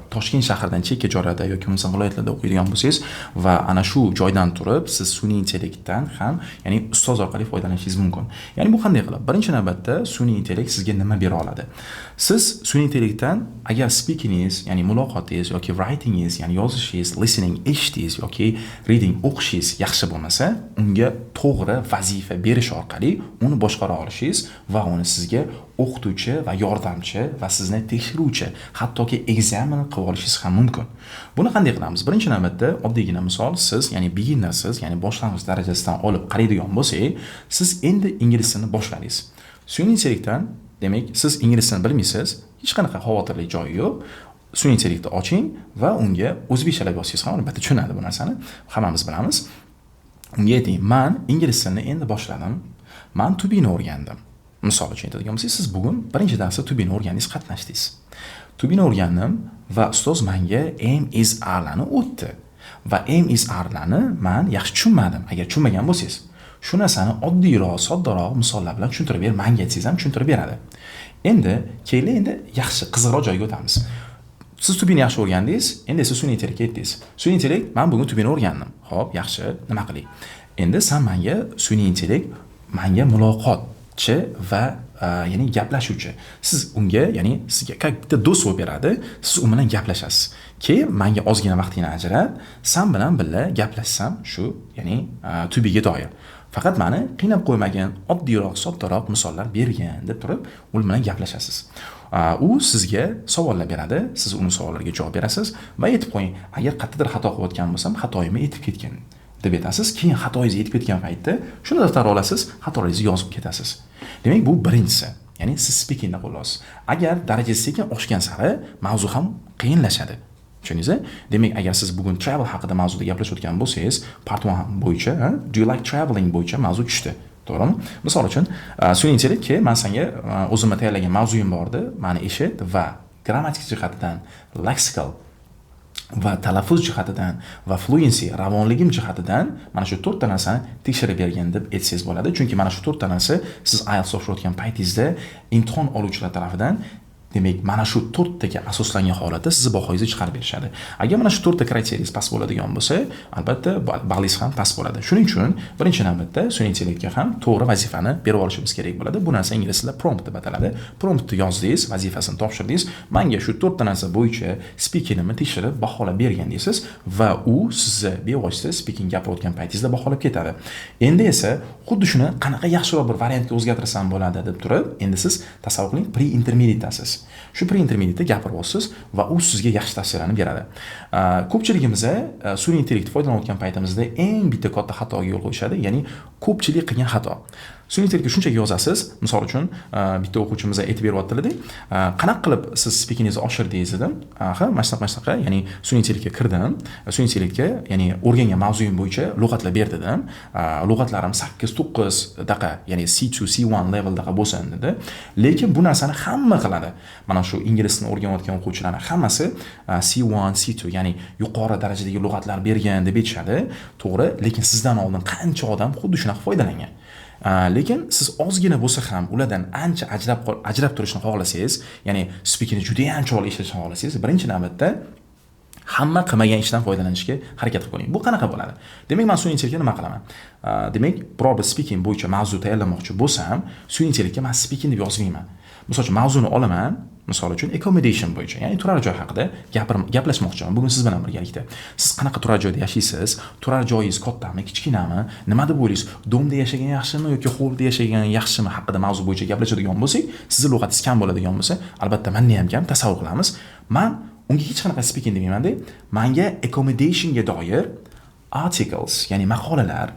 Toshkent shahridan chekka joylarda yoki bo'lmasam viloyatlarda o'qiydigan bo'lsangiz va ana shu joydan turib siz sun'iy intellektdan ham, ya'ni ustoz orqali foydalanishingiz mumkin. Ya'ni bu qanday qilib? Birinchi navbatda sun'iy intellekt sizga nima bera oladi? Siz sun'iy intellektdan agar speakingiz, ya'ni muloqotingiz yoki writingiz, ya'ni yozishingiz, listening eshitishingiz yoki reading o'qishingiz yaxshi bo'lmasa, unga to'g'ri vazifa berish orqali uni boshqara olishingiz va uni sizga o'qituvchi va yordamchi va sizni tekshiruvchi, hattoki examine qilib olishingiz ham mumkin. Buni qanday qilamiz? Birinchi navbatda oddiygina misol, siz, ya'ni beginnersiz, ya'ni boshlang'ich darajasidan olib qaraydigan bo'lsak, siz endi ingliz tilini boshladingiz. Sun'iy intellektdan, demak, siz ingliz tilini bilmaysiz, hech qanaqa xavotirli joyi yo'q. Sun'iy intellektni oching va unga o'zbekchalab yozsangiz ham albatta tushunadi bu narsani, hammamiz bilamiz. Unga ayting: "Man ingliz tilini endi boshladim. Man to be'ni o'rgandim." Misol uchun aytadigan bo'lsak, siz bugun birinchi darsda to be'ni o'rgandingiz, qatnashdingiz. "To be'ni o'rgandim va ustoz menga am, is, are'larni o'tdi. Va am, is, are'larni man yaxshi tushunmadim." Agar tushunmagan bo'lsangiz, "Shu narsani oddiyroq, soddaroq misollar bilan tushuntirib ber manga" desangiz ham tushuntirib beradi. Endi keling, endi yaxshi, qiziqroq joyga o'tamiz. Siz to be'ni yaxshi o'rgandingiz, endi esa sun'iy intellektga aytdingiz. "Sun'iy intellekt, man bugun to be'ni o'rgandim. Xo'p, yaxshi, nima qilay? Endi san menga, sun'iy intellekt, manga muloqotchi va ya'ni gaplashuvchi. Siz unga, ya'ni sizga как bitta do'st bo'lib beradi, siz u bilan gaplashasiz. Keyin menga ozgina vaqtingni ajrat, san bilan birga gaplashsam shu, ya'ni to be'ga doir. Faqat mani qiynab qo'ymagin, oddiyroq, soddaroq misollar bergin" deb turib, u bilan gaplashasiz. U sizga savollar beradi, siz uni savollariga javob berasiz va aytib qo'ying: "Agar qayerdadir xato qilayotgan bo'lsam, xatoyimni aytib ketgin" deb aytasiz. Keyin xatoyingiz yetib ketgan paytda shuni daftarga olasiz, xatolaringizni yozib ketasiz. Demak, bu birinchisi. Ya'ni siz speakingda qo'llaysiz. Agar darajangiz sekin oshgan sari mavzu ham qiyinlashadi. Tushundingiz? Demak, agar siz bugun travel haqida mavzuda gaplashayotgan bo'lsangiz, part 1 bo'yicha, do you like traveling bo'yicha mavzu tushdi. To'g'rimi? Misol uchun, sun'iy intellektga "Man senga o'zimga tayyorlagan mavzuyim bor edi, mani eshit va grammatik jihatidan, lexical va talaffuz jihatidan va fluency, ravonligim jihatidan mana shu to'rtta narsani tekshirib bergin" deb aytsangiz bo'ladi. Chunki mana shu to'rtta narsa siz IELTS topshirayotgan paytingizda imtihon oluvchilar tarafidan, demak, mana shu to'rttaga asoslangan holatda sizni bahoyingizni chiqarib berishadi. Agar mana shu to'rtta kriteriyangiz past bo'ladigan bo'lsa, albatta ballingiz ham past bo'ladi. Shuning uchun birinchi navbatda sun'iy intellektga ham to'g'ri vazifani berib olishimiz kerak bo'ladi. Bu narsa ingliz tilida prompt deb ataladi. Promptni yozdingiz, vazifasini topshirdingiz. "Menga shu to'rtta narsa bo'yicha speakingimni tekshirib baholab bergin" deysiz va u sizni bevosita speaking gapirayotgan paytingizda baholab ketadi. Endi esa xuddi shuni qanaqa yaxshiroq bir variantga o'zgartirsam bo'ladi deb turib, endi siz tasavvur qiling, pre-intermediate'dasiz. Shu pre-intermediate'da gapiryapsiz va u sizga yaxshi tavsiyalarni beradi. Ko'pchiligimiz sun'iy intellekt foydalanayotgan paytimizda eng bitta katta xatoga yo'l qo'yishadi, ya'ni ko'pchilik qilgan xato. Sun'iy intellektga shunchaki yozasiz, misol uchun, bitta o'quvchimiz aytib beryaptilarda, "Qanaqa qilib siz speakingizni oshirdingiz?" dedim. "Ha, mana shunaqa, mana shunaqa, ya'ni sun'iy intellektga kirdim, sun'iy intellektga, ya'ni o'rgangan mavzuyim bo'yicha lug'atlar ber dedim. Lug'atlarim 8-9 daqa, ya'ni C2, C1 leveldaqa bo'lsin" dedi. Lekin bu narsani hamma qiladi. Mana shu ingliz tilini o'rganayotgan o'quvchilarning hammasi C1, C2, ya'ni yuqori darajadagi lug'atlar bergan deb aytishadi. To'g'ri, lekin sizdan oldin qancha odam xuddi shunaqa foydalangan. Lekin siz ozgina bo'lsa ham ulardan ancha ajrab turishni xohlasangiz, ya'ni speakingni juda ham chiroyli ishlashni xohlasangiz, birinchi navbatda hamma qilmagan ishdan foydalanishga harakat qilib ko'ring. Bu qanaqa bo'ladi? Demak, man sun'iy intellektga nima qilaman? Demak, biror bir speaking bo'yicha mavzu tayyorlamoqchi bo'lsam, sun'iy intellektga man speaking deb yozmayman. Misol uchun, mavzuni olaman, misol uchun, accommodation bo'yicha, ya'ni turar joy haqida gaplashmoqchiman bugun siz bilan birgalikda. Siz qanaqa turar joyda yashaysiz? Turar joyingiz kattami, kichkinami? Nima deb o'ylaysiz? Domda yashagan yaxshimi yoki holda yashagan yaxshimi haqida mavzu bo'yicha gaplashadigan bo'lsak, sizni lug'atingiz kam bo'ladigan bo'lsa, albatta menda ham kam, tasavvur qilamiz. Man unga hech qanaqa speaking demaymanda, manga accommodationga doir Articles, ya'ni maqolalar,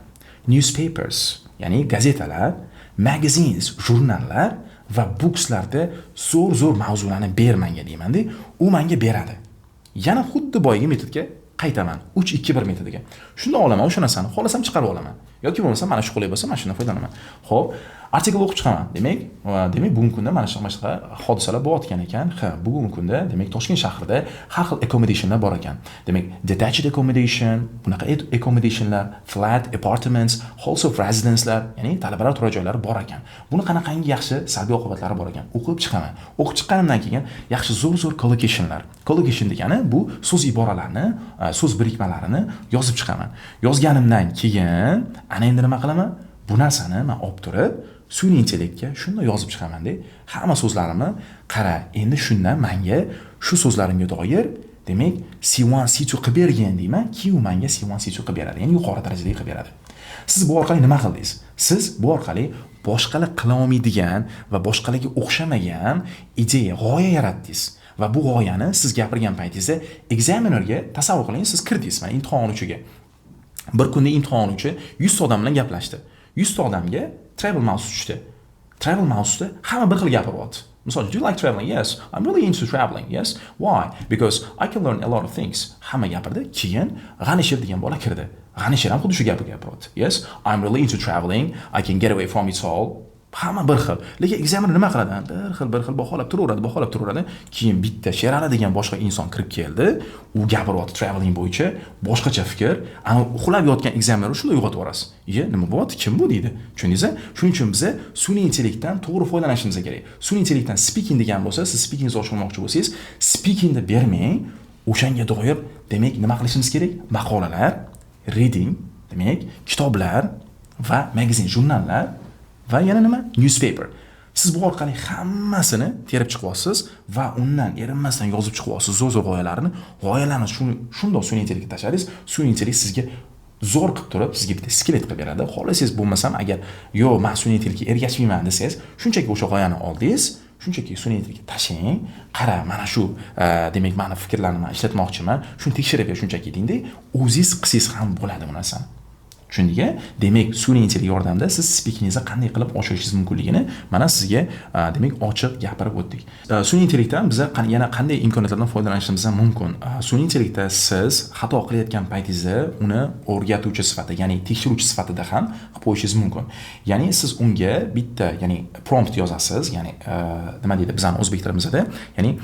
newspapers, ya'ni gazetalar, magazines, jurnallar va bookslarda zo'r zo'r mavzularni ber menga deymanda, u menga beradi. Yana xuddi boyagi metodga qaytaman, 3 2 1 metodiga. Shunda olaman o'sha narsani, xohlasam chiqarib olaman yoki bo'lmasa mana shu qulay bo'lsa, mana shundan foydalanaman. Xo'p, artikl o'qib chiqaman. Demak, bugungi kunda mana shunaqa hodisalar bo'layotgan ekan. Ha, bugungi kunda, demak, Toshkent shahrida har xil accommodationlar bor ekan. Demak, detached accommodation, bunaqa accommodationlar, flat, apartments, halls of residencelar, ya'ni talabalar turar joylari bor ekan. Buni qanaqangi yaxshi salbiy oqibatlari bor ekan. O'qib chiqaman. O'qib chiqqanimdan keyin yaxshi zo'r zo'r collocationlar. Collocation degani bu so'z iboralarni, so'z birikmalarini yozib chiqaman. Yozganimdan keyin ana endi nima qilaman? Bu narsani men olib turib sun'iy intellektga shunday yozib chiqamanda, hamma so'zlarimni qara, endi shundan menga shu so'zlarimga doir, demak, C1, C2 qilib bergin deyman, keyin u menga C1, C2 qilib beradi, ya'ni yuqori darajadagi qilib beradi. Siz bu orqali nima qildingiz? Siz bu orqali boshqalar qila olmaydigan va boshqalarga o'xshamagan ideya, g'oya yaratdingiz. Va bu g'oyani siz gapirgan paytingizda examinerga, tasavvur qiling, siz kirdingiz mana imtihon oluvchiga. Bir kunda imtihon oluvchi 100 ta odam bilan gaplashdi. 100 ta odamga travel mavzusi tushdi. Travel mavzusida hamma bir xil gapiryapti. Misol, do you like traveling? Yes, I'm really into traveling. Yes. Why? Because I can learn a lot of things. Hamma gapirdi. Keyin G'anisher degan bola kirdi. G'anisher ham xuddi shu gapni gapiryapti. Yes, I'm really into traveling. I can get away from it all. Hamma bir xil. Lekin examiner nima qiladi? Bir xil, bir xil baholab turaveradi, baholab turaveradi. Keyin bitta Sherali degan boshqa inson kirib keldi. U gapiryapti traveling bo'yicha, boshqacha fikr. Ana uxlab yotgan examiner shunday uyg'otib yuborasiz. "Iye, nima bo'lyapti? Kim bu?" deydi. Tushundingiz? Shuning uchun biza sun'iy intellektdan to'g'ri foydalanishimiz kerak. Sun'iy intellektdan speaking degan bo'lsa, siz speakingizni oshirmoqchi bo'lsangiz, speakingni bermang, o'shanga doir, demak, nima qilishimiz kerak? Maqolalar, reading, demak, kitoblar va magazine, jurnallar va yana nima? Newspaper. Siz bu orqali hammasini terib chiqyapsiz va undan erinmasdan yozib chiqyapsiz zo'r-zo'r g'oyalarni. G'oyalarni shuni shundoq sun'iy intellektga tashladingiz, sun'iy intellekt sizga zo'r qilib turib, sizga bitta skelet qilib beradi. Xohlasangiz bo'lmasam, agar yo'q, men sun'iy intellektga ergashmayman desangiz, shunchaki o'sha g'oyani oldingiz, shunchaki sun'iy intellektga tashlang, qara, mana shu, demak, mani fikrlarimni man ishlatmoqchiman, shuni tekshirib ber shunchaki dengda, o'zingiz qilsangiz ham bo'ladi bu narsani. Tushundik? Demak, sun'iy intellekt yordamida siz speakingizni qanday qilib oshirishingiz mumkinligini mana sizga, demak, ochiq gapirib o'tdik. Sun'iy intellektdan biza yana qanday imkoniyatlardan foydalanishimiz ham mumkin? Sun'iy intellektda siz xato qilayotgan paytingizda uni o'rgatuvchi sifatida, ya'ni tekshiruvchi sifatida ham qilib qo'yishingiz mumkin. Ya'ni siz unga bitta, ya'ni prompt yozasiz, ya'ni nima deydi bizani o'zbek tilimizda, ya'ni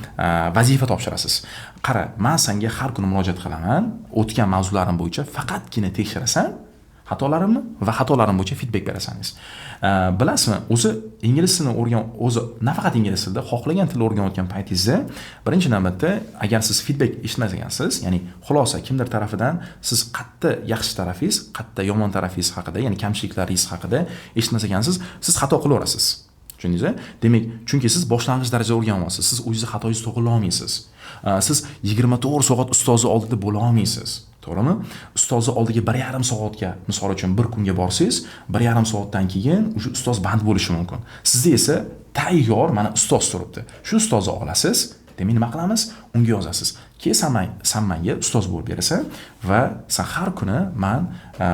vazifa topshirasiz. Qara, men senga har kuni murojaat qilaman, o'tgan mavzularim bo'yicha faqatgina tekshirasan xatolarimni va xatolarim bo'yicha feedback berasan. Bilasizmi, o'zi ingliz tilini o'rgan, o'zi nafaqat ingliz tilida, xohlagan tilni o'rganayotgan paytingizda birinchi navbatda agar siz feedback eshitmas ekansiz, ya'ni xulosa kimdir tarafidan siz qayerda yaxshi tarafingiz, qayerda yomon tarafingiz haqida, ya'ni kamchiliklaringiz haqida eshitmas ekansiz, siz xato qilaverasiz. Tushundingiz? Demak, chunki siz boshlang'ich darajada o'rganyapsiz, siz o'zingizni xatoyingizni to'g'irlay olmaysiz. Siz 24 soat ustozni oldida bo'la olmaysiz. To'g'rimi? Ustozni oldiga 1,5 soatga, misol uchun, bir kunga borsangiz, 1,5 soatdan keyin o'sha ustoz band bo'lishi mumkin. Sizda esa tayyor mana ustoz turibdi. Shu ustozni olasiz, demak, nima qilamiz? Unga yozasiz. Keyin san menga ustoz bo'lib berasan va san har kuni man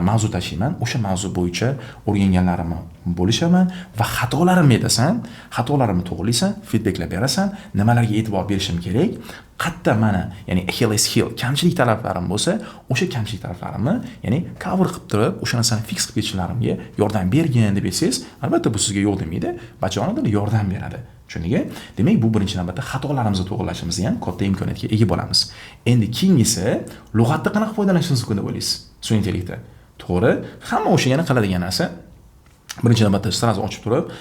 mavzu tashiyman, o'sha mavzu bo'yicha o'rganganlarimni bo'lishaman va xatolarimni aytasan, xatolarimni to'g'rilaysan, feedbacklar berasan, nimalarga e'tibor berishim kerak, qayerda mana, ya'ni Achilles heel, kamchilik taraflarim bo'lsa, o'sha kamchilik taraflarimni, ya'ni cover qilib turib, o'sha narsani fix qilib ketishlarimga yordam bergin deb aytsangiz, albatta bu sizga yo'q demaydi, bajonidil yordam beradi. Tushundingmi? Demak, bu birinchi navbatda xatolarimizni to'g'irlashimizga ham katta imkoniyatga ega bo'lamiz. Endi keyingisi, lug'atda qanaqa foydalanishimiz mumkin deb o'ylaysiz? Sun'iy intellektda. To'g'ri, hamma o'sha yana qiladigan narsa, birinchi navbatda сразу ochib turib,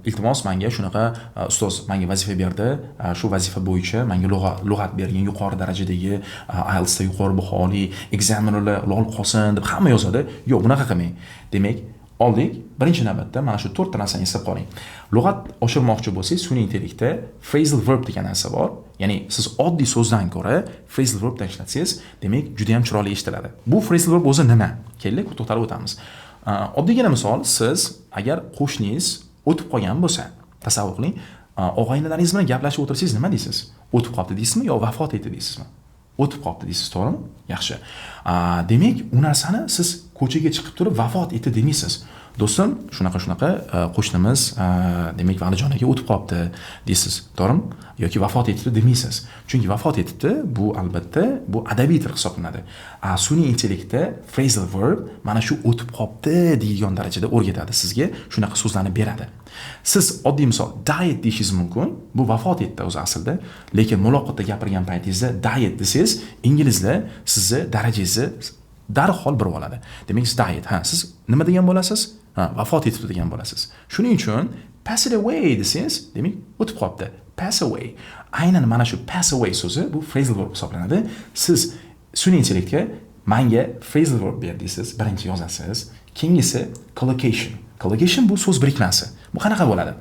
iltimos, menga shunaqa ustoz menga vazifa berdi, shu vazifa bo'yicha menga lug'at bergin, yuqori darajadagi, IELTSda yuqori baholi, examinerlar lol qolsin deb hamma yozadi. Yo'q, bunaqa qilmang. Demak, oldik. Birinchi navbatda mana shu to'rtta narsani eslab qoling. Lug'at oshirmoqchi bo'lsangiz, sun'iy intellektda phrasal verb degan narsa bor. Ya'ni siz oddiy so'zdan ko'ra phrasal verbdan ishlatsangiz, demak, juda ham chiroyli eshitiladi. Bu phrasal verb o'zi nima? Keling, to'xtalib o'tamiz. Oddiygina misol, siz agar qo'shningiz o'tib qolgan bo'lsa, tasavvur qiling, og'aynilaringiz bilan gaplashib o'tirsangiz nima deysiz? O'tib qoldi deysizmi yo vafot etdi deysizmi? O'tib qolibdi deysiz, to'g'rimi? Yaxshi. Demak, u narsani siz ko'chaga chiqib turib vafot etdi demaysiz. Do'stim, shunaqa shunaqa qo'shnimiz, demak, Valijon aka o'tib qolibdi deysiz, to'g'rimi? Yoki vafot etibdi demaysiz. Chunki vafot etibdi, bu albatta bu adabiy til hisoblanadi. Sun'iy intellektda phrasal verb mana shu o'tib qolibdi deydigan darajada o'rgatadi sizga, shunaqa so'zlarni beradi. Siz oddiy misol died deyishingiz mumkin. Bu vafot etdi o'zi aslida, lekin muloqotda gapirgan paytingizda died desangiz, inglizlar sizni darajangizni darhol bilib oladi. Demak, siz died, ha, siz nima degan bo'lasiz? Ha, vafot etibdi degan bo'lasiz. Shuning uchun pass it away desangiz, demak, o'tib qolibdi. Pass away. Aynan mana shu pass away so'zi bu phrasal verb hisoblanadi. Siz sun'iy intellektga manga phrasal verb ber deysiz, birinchi yozasiz. Keyingisi collocation. Collocation bu so'z birikmasi. Bu qanaqa bo'ladi?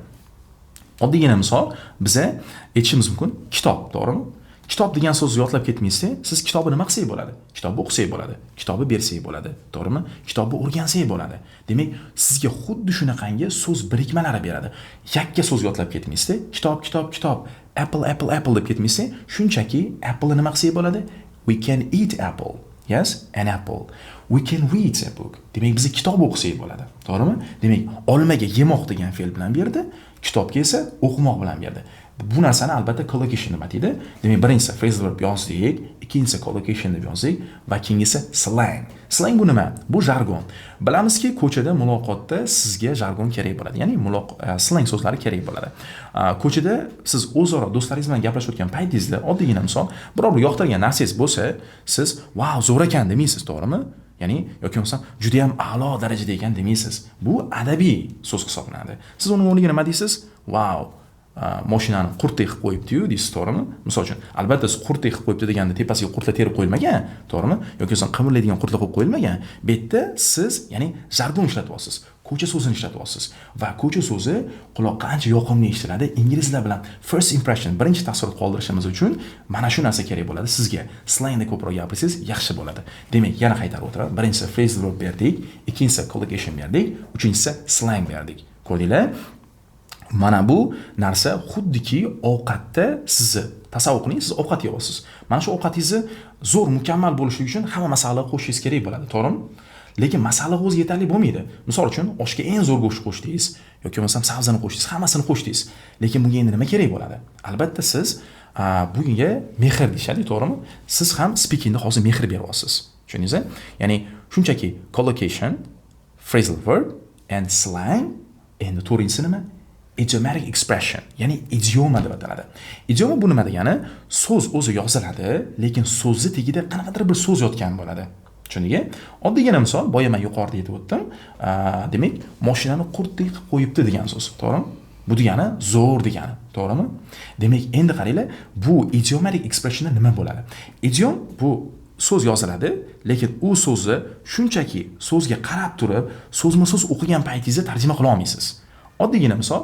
Oddiygina misol, biza aytishimiz mumkin kitob, to'g'rimi? Kitob degan so'zni yodlab ketmaysiz, siz kitobni nima qilsak bo'ladi? Kitobni o'qisak bo'ladi, kitobni bersak bo'ladi, to'g'rimi? Kitobni o'rgansak bo'ladi. Demak, sizga xuddi shunaqangi so'z birikmalari beradi. Yakka so'z yodlab ketmaysiz, kitob, kitob, kitob, apple, apple, apple deb ketmaysiz, shunchaki apple'ni nima qilsak bo'ladi? We can eat apple. Yes, an apple. We can read a book. Demak, biz kitob o'qisak bo'ladi. To'g'rimi? Demak, olmaga yemoq degan fe'l bilan berdi, kitobga esa o'qimoq bilan berdi. Bu narsani albatta collocation deb ataydi. Demak, birinchisi phrasal verb yozdik, ikkinchisi collocation deb yozdik va keyingisi slang. Slang bu nima? Bu jargon. Bilamizki, ko'chada muloqotda sizga jargon kerak bo'ladi. Ya'ni slang so'zlari kerak bo'ladi. Ko'chada siz o'zaro do'stlaringiz bilan gaplashayotgan paytingizda oddiygina misol, biror bir yoqtirgan narsangiz bo'lsa, siz "Vau, zo'r ekan" demaysiz, to'g'rimi? Ya'ni yoki bo'lmasam juda ham a'lo darajada ekan demaysiz. Bu adabiy so'z hisoblanadi. Siz uning o'rniga nima deysiz? "Vau, mashinani qurtdek qilib qo'yibdi-yu" deysiz, to'g'rimi? Misol uchun, albatta siz qurtdek qilib qo'yibdi deganda tepasiga qurtlar terib qo'yilmagan, to'g'rimi? Yoki bo'lmasam qimirlaydigan qurtlar qo'yib qo'yilmagan. Bu yerda siz, ya'ni jargon ishlatyapsiz, ko'cha so'zini ishlatyapsiz va ko'cha so'zi quloqqa ancha yoqimli eshitiladi. Inglizlar bilan first impression, birinchi taassurot qoldirishimiz uchun mana shu narsa kerak bo'ladi sizga. Slangda ko'proq gapirsangiz yaxshi bo'ladi. Demak, yana qaytarib o'tiraman. Birinchisi phrasal verb berdik, ikkinchisi collocation berdik, uchinchisi slang berdik. Ko'rdinglar? Mana bu narsa xuddiki ovqatda sizni tasavvur qiling, siz ovqat yeyapsiz. Mana shu ovqatingizni zo'r, mukammal bo'lishi uchun hamma masalliq qo'shishingiz kerak bo'ladi, to'g'rimi? Lekin masalliq o'zi yetarli bo'lmaydi. Misol uchun, oshga eng zo'r go'sht qo'shdingiz yoki bo'lmasam sabzini qo'shdingiz, hammasini qo'shdingiz. Lekin bunga endi nima kerak bo'ladi? Albatta siz bunga mehr deyishadi, to'g'rimi? Siz ham speakingda hozir mehr beryapsiz. Tushundingiz? Ya'ni shunchaki collocation, phrasal verb and slang. Endi to'rtinchisi nima? Idiomatic expression, ya'ni idioma deb ataladi. Idioma bu nima degani? So'z o'zi yoziladi, lekin so'zni tagida qanaqadir bir so'z yotgan bo'ladi. Tushundingmi? Oddiygina misol, boya men yuqorida aytib o'tdim. Demak, mashinani qurtdek qilib qo'yibdi degan so'z, to'g'rimi? Bu degani zo'r degani, to'g'rimi? Demak, endi qaranglar, bu idiomatic expressionda nima bo'ladi? Idiom bu so'z yoziladi, lekin u so'zni shunchaki so'zga qarab turib, so'zma-so'z o'qigan paytingizda tarjima qila olmaysiz. Oddiygina misol,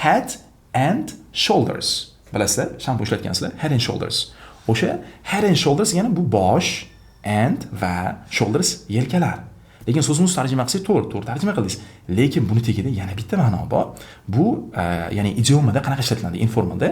head and shoulders. Bilasizlar, shampun ishlatgansizlar, head and shoulders. O'sha head and shoulders ya'ni bu bosh, and va shoulders yelkalar. Lekin so'zma-so'z tarjima qilsak to'g'ri, to'g'ri tarjima qildingiz. Lekin buni tagida yana bitta ma'no bor. Bu ya'ni idiomada qanaqa ishlatiladi informalda?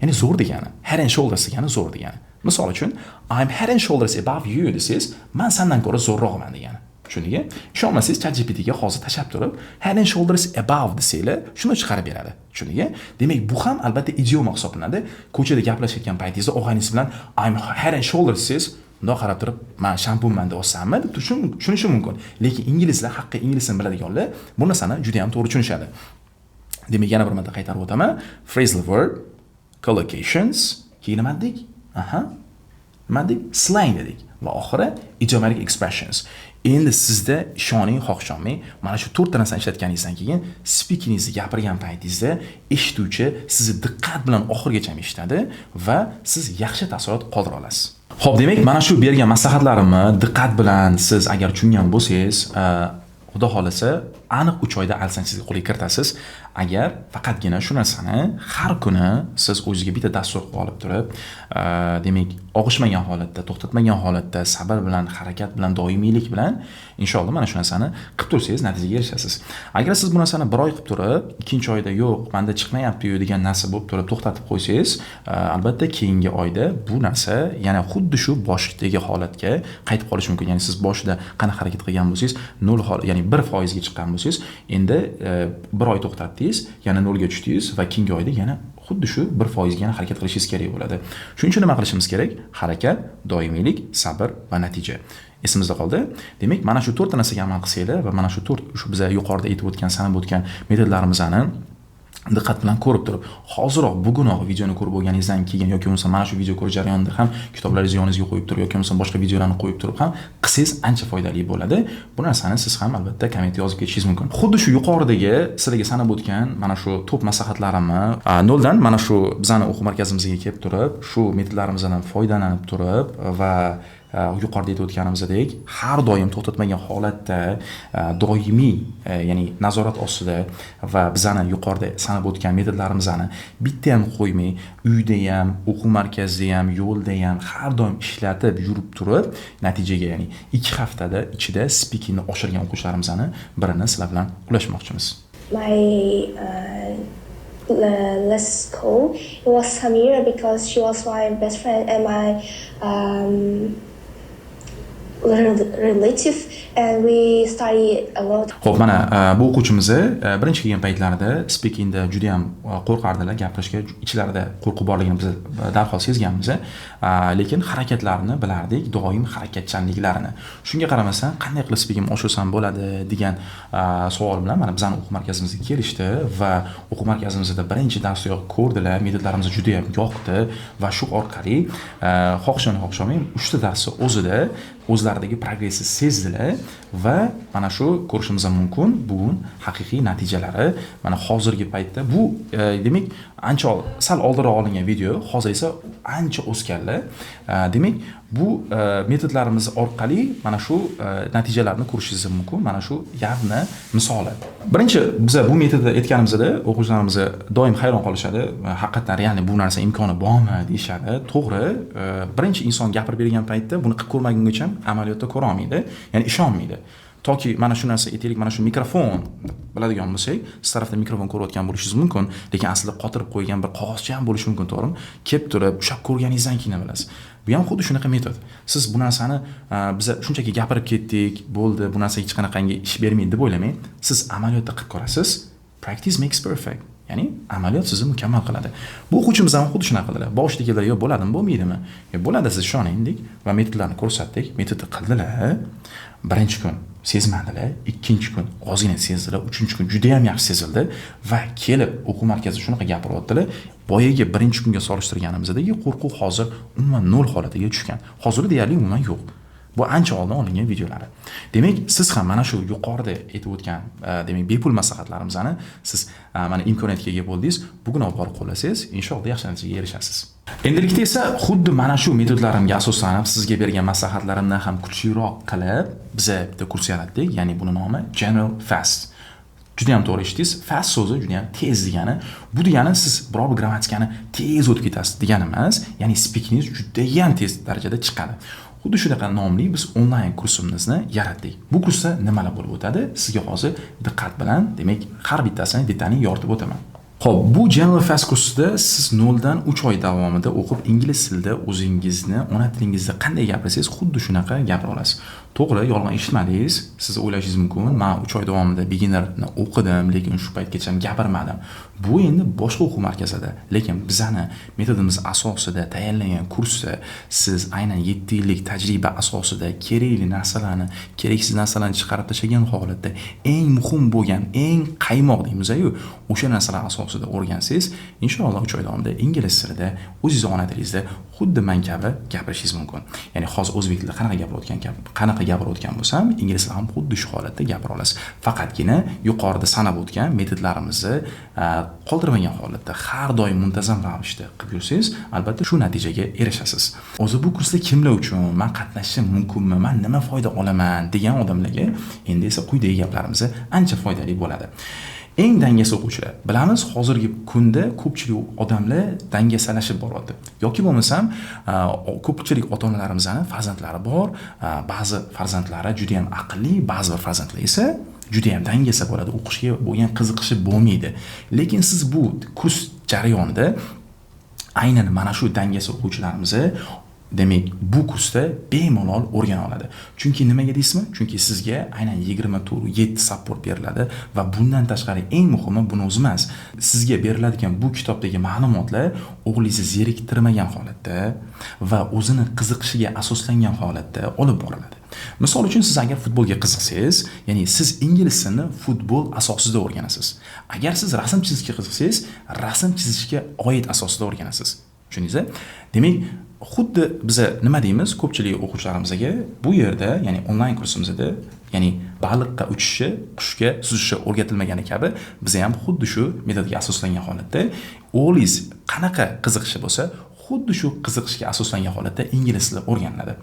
Ya'ni zo'r degani. Head and shoulders degani zo'r degani. Misol uchun, I'm head and shoulders above you desangiz, man sandan ko'ra zo'rroqman degani. Tushundingmi? Ishonmasangiz ChatGPT ga hozir tashlab turib, head and shoulders above desanglar, shuni chiqarib beradi. Tushundingmi? Demak, bu ham albatta idioma hisoblanadi. Ko'chada gaplashayotgan paytingizda og'ayningiz bilan I'm head and shoulders desangiz, bundoq qarab turib, man shampunman deyapsanmi deb tushunishi mumkin. Lekin inglizlar, haqiqiy ingliz tilini biladiganlar bu narsani juda ham to'g'ri tushunishadi. Demak, yana bir marta qaytarib o'taman. Phrasal verb, collocations, keyin nima dedik? Aha. Nima dedik? Slang dedik va oxiri idiomatic expressions. Endi sizda ishoning, xoh ishonmang, mana shu to'rtta narsani ishlatganingizdan keyin speakingingizni gapirgan paytingizda eshituvchi sizni diqqat bilan oxirigacha eshitadi va siz yaxshi taassurot qoldira olasiz. Xo'p, demak, mana shu bergan maslahatlarimni diqqat bilan siz agar tushungan bo'lsangiz, Xudo xohlasa, aniq 3 oyda IELTS sizga qo'lga kiritasiz. Agar faqatgina shu narsani har kuni siz o'zingizga bitta dastur qilib olib turib, demak, og'ishmagan holatda, to'xtatmagan holatda, sabr bilan, harakat bilan, doimiylik bilan inshaalloh mana shu narsani qilib tursangiz, natijaga erishasiz. Agar siz bu narsani bir oy qilib turib, ikkinchi oyda yo'q, menda chiqmayapti-yu degan narsa bo'lib turib to'xtatib qo'ysangiz, albatta keyingi oyda bu narsa yana xuddi shu boshidagi holatga qaytib qolishi mumkin. Ya'ni siz boshida qanaqa harakat qilgan bo'lsangiz, 0 hol, ya'ni 1% ga chiqqan bo'lsangiz, endi bir oy to'xtatdingiz, yana 0 ga tushdingiz va keyingi oyda yana xuddi shu 1% ga yana harakat qilishingiz kerak bo'ladi. Shuning uchun nima qilishimiz kerak? Harakat, doimiylik, sabr va natija. Esimizda qoldi. Demak, mana shu 4 ta narsaga amal qilsanglar va mana shu 4, shu biza yuqorida aytib o'tgan, sanab o'tgan metodlarimizni diqqat bilan ko'rib turib, hoziroq, bugunoq videoni ko'rib bo'lganingizdan keyin yoki bo'lmasa mana shu video ko'rish jarayonida ham kitoblaringizni yoningizga qo'yib turib yoki bo'lmasa boshqa videolarni qo'yib turib ham qilsangiz ancha foydali bo'ladi. Bu narsani siz ham albatta kommentga yozib ketishingiz mumkin. Xuddi shu yuqoridagi sizlarga sanab o'tgan mana shu top maslahatlarimni noldan mana shu bizani o'quv markazimizga kelib turib, shu metodlarimizdan foydalanib turib va yuqorida aytib o'tganimizdek har doim to'xtatmagan holatda, doimiy, ya'ni nazorat ostida va bizani yuqorida sanab o'tgan metodlarimizni bitta ham qo'ymay, uyda ham, o'quv markazida ham, yo'lda ham har doim ishlatib yurib turib, natijaga, ya'ni 2 haftada ichida speakingni oshirgan o'quvchilarimizni birini sizlar bilan ulashmoqchimiz. My last school, it was Samira, because she was my best friend and my relative, and we study a lot. Xo'p, mana bu o'quvchimiz birinchi kelgan paytlarida speakingda juda ham qo'rqardilar, gapirishga ichlarida qo'rquv borligini biz darhol sezganmiz. Lekin harakatlarini bilardik, doim harakatchanliklarini. Shunga qaramasdan, qanday qilib speakingni oshirsam bo'ladi degan savol bilan mana bizning o'quv markazimizga kelishdi va o'quv markazimizda birinchi darsdayoq ko'rdilar, metodlarimiz juda ham yoqdi va shu orqali xohishini xohisholmay 3 ta darsni o'zida o'zlaridagi progressni sezdilar va mana shu ko'rishimiz ham mumkin bugun haqiqiy natijalari mana hozirgi paytda bu demak ancha sal oldinroq olingan video, hozir esa ancha o'sganlar. Demak bu metodlarimiz orqali mana shu natijalarni ko'rishingiz mumkin. Mana shu явно misoli. Birinchi biza bu metodni aytganimizda o'quvchilarimiz doim hayron qolishadi. Haqiqatan реально bu narsa imkoni bormi deyishadi. To'g'ri, birinchi inson gapirib bergan paytda buni qilib ko'rmagungacha amaliyotda ko'ra olmaydi, ya'ni ishonmaydi. Toki mana shu narsa aytaylik, mana shu mikrofon biladigan bo'lsak, siz tarafda mikrofon ko'rayotgan bo'lishingiz mumkin, lekin aslida qotirib qo'ygan bir qog'ozcha ham bo'lishi mumkin, to'g'rimi? Kelib turib, ushlab ko'rganingizdan keyin bilasiz. Bu ham xuddi shunaqa metod. Siz bu narsani biza shunchaki gapirib ketdik, bo'ldi, bu narsa hech qanaqangi ish bermaydi deb o'ylamang. Siz amaliyotda qilib ko'rasiz. Practice makes perfect. Ya'ni amaliyot sizni mukammal qiladi. Bu o'quvchimiz ham xuddi shunaqa qildilar. Boshida keldilar, yo'q bo'ladimi, bo'lmaydimi? Yo'q, bo'ladi, siz ishoning dedik va metodlarni ko'rsatdik. Metodni qildilar. Birinchi kun sezmadilar, ikkinchi kun ozgina sezdilar, uchinchi kun juda ham yaxshi sezildi va kelib o'quv markazida shunaqa gapiryaptilar. Boyagi birinchi kunga solishtirganimizdagi qo'rquv hozir umuman nol holatiga tushgan. Hozir deyarli umuman yo'q. Bu ancha oldin olingan videolari. Demak, siz ham mana shu yuqorida aytib o'tgan, demak, bepul maslahatlarimizni siz mana imkoniyatga ega bo'ldingiz. Bugun olib borib qo'llasangiz, inshaalloh yaxshi natijaga erishasiz. Endilikda esa xuddi mana shu metodlarimga asoslanib sizga bergan maslahatlarimdan ham kuchliroq qilib biza bitta kurs yaratdik, ya'ni buni nomi General Fast. Juda ham to'g'ri eshitdingiz. Fast so'zi juda ham tez degani. Bu degani siz biror bir grammatikani tez o'tib ketasiz degani emas, ya'ni speakingiz juda ham tez darajada chiqadi. Xuddi shunaqa nomli biz onlayn kursimizni yaratdik. Bu kursda nimalar bo'lib o'tadi? Sizga hozir diqqat bilan, demak, har bittasini detalni yoritib o'taman. Xo'p, bu General Fast kursida siz 0 dan 3 oy davomida o'qib ingliz tilida o'zingizni ona tilingizda qanday gapirsangiz, xuddi shunaqa gapira olasiz. To'g'ri, yolg'on eshitmadingiz. Siz o'ylashingiz mumkin, men 3 oy davomida beginnerni o'qidim, lekin shu paytgacha gapirmadim. Bu endi boshqa o'quv markazida, lekin bizani metodimiz asosida tayyorlangan kursda siz aynan 7 yillik tajriba asosida kerakli narsalarni, kereksiz narsalarni chiqarib tashlagan holatda eng muhim bo'lgan, eng qaymoq deymiz-ku, o'sha narsalar asosida o'rgansangiz, inshaalloh 3 oy davomida ingliz tilida o'zingiz ona tilingizda xuddi men kabi gapirishingiz mumkin. Ya'ni hozir o'zbek tilida qanaqa gapirayotgan gap, qanaqa gapirayotgan bo'lsam, ingliz tilida ham xuddi shu holatda gapira olasiz. Faqatgina yuqorida sanab o'tgan metodlarimizni qoldirmagan holatda har doim muntazam ravishda qilib yursangiz, albatta shu natijaga erishasiz. O'zi bu kursda kimlar uchun, men qatnashishim mumkinmi, men nima foyda olaman degan odamlarga endi esa quyidagi gaplarimiz ancha foydali bo'ladi. Eng dangasa o'quvchilar. Bilamiz, hozirgi kunda ko'pchilik odamlar dangasalashib boryapti. Yoki bo'lmasam, ko'pchilik ota-onalarimizning farzandlari bor, ba'zi farzandlari juda ham aqlli, ba'zi bir farzandlar esa juda ham dangasa bo'ladi, o'qishga bo'lgan qiziqishi bo'lmaydi. Lekin siz bu kurs jarayonida aynan mana shu dangasa o'quvchilarimizni, demak, bu kursda bemalol o'rgana oladi. Chunki nimaga deysizmi? Chunki sizga aynan 24/7 support beriladi va bundan tashqari eng muhimi buni o'zi emas. Sizga beriladigan bu kitobdagi ma'lumotlar o'g'lingizni zeriktirmagan holatda va o'zini qiziqishiga asoslangan holatda olib boriladi. Misol uchun, siz agar futbolga qiziqsangiz, ya'ni siz ingliz tilini futbol asosida o'rganasiz. Agar siz rasm chizishga qiziqsangiz, rasm chizishga oid asosida o'rganasiz. Tushundingizmi? Demak, xuddi biza nima deymiz ko'pchilik o'quvchilarimizga bu yerda, ya'ni onlayn kursimizda, ya'ni baliqqa uchishi, qushga suzishi o'rgatilmagani kabi, biz ham xuddi shu metodga asoslangan holatda o'g'lingiz qanaqa qiziqishi bo'lsa, xuddi shu qiziqishga asoslangan holatda ingliz tili o'rganiladi.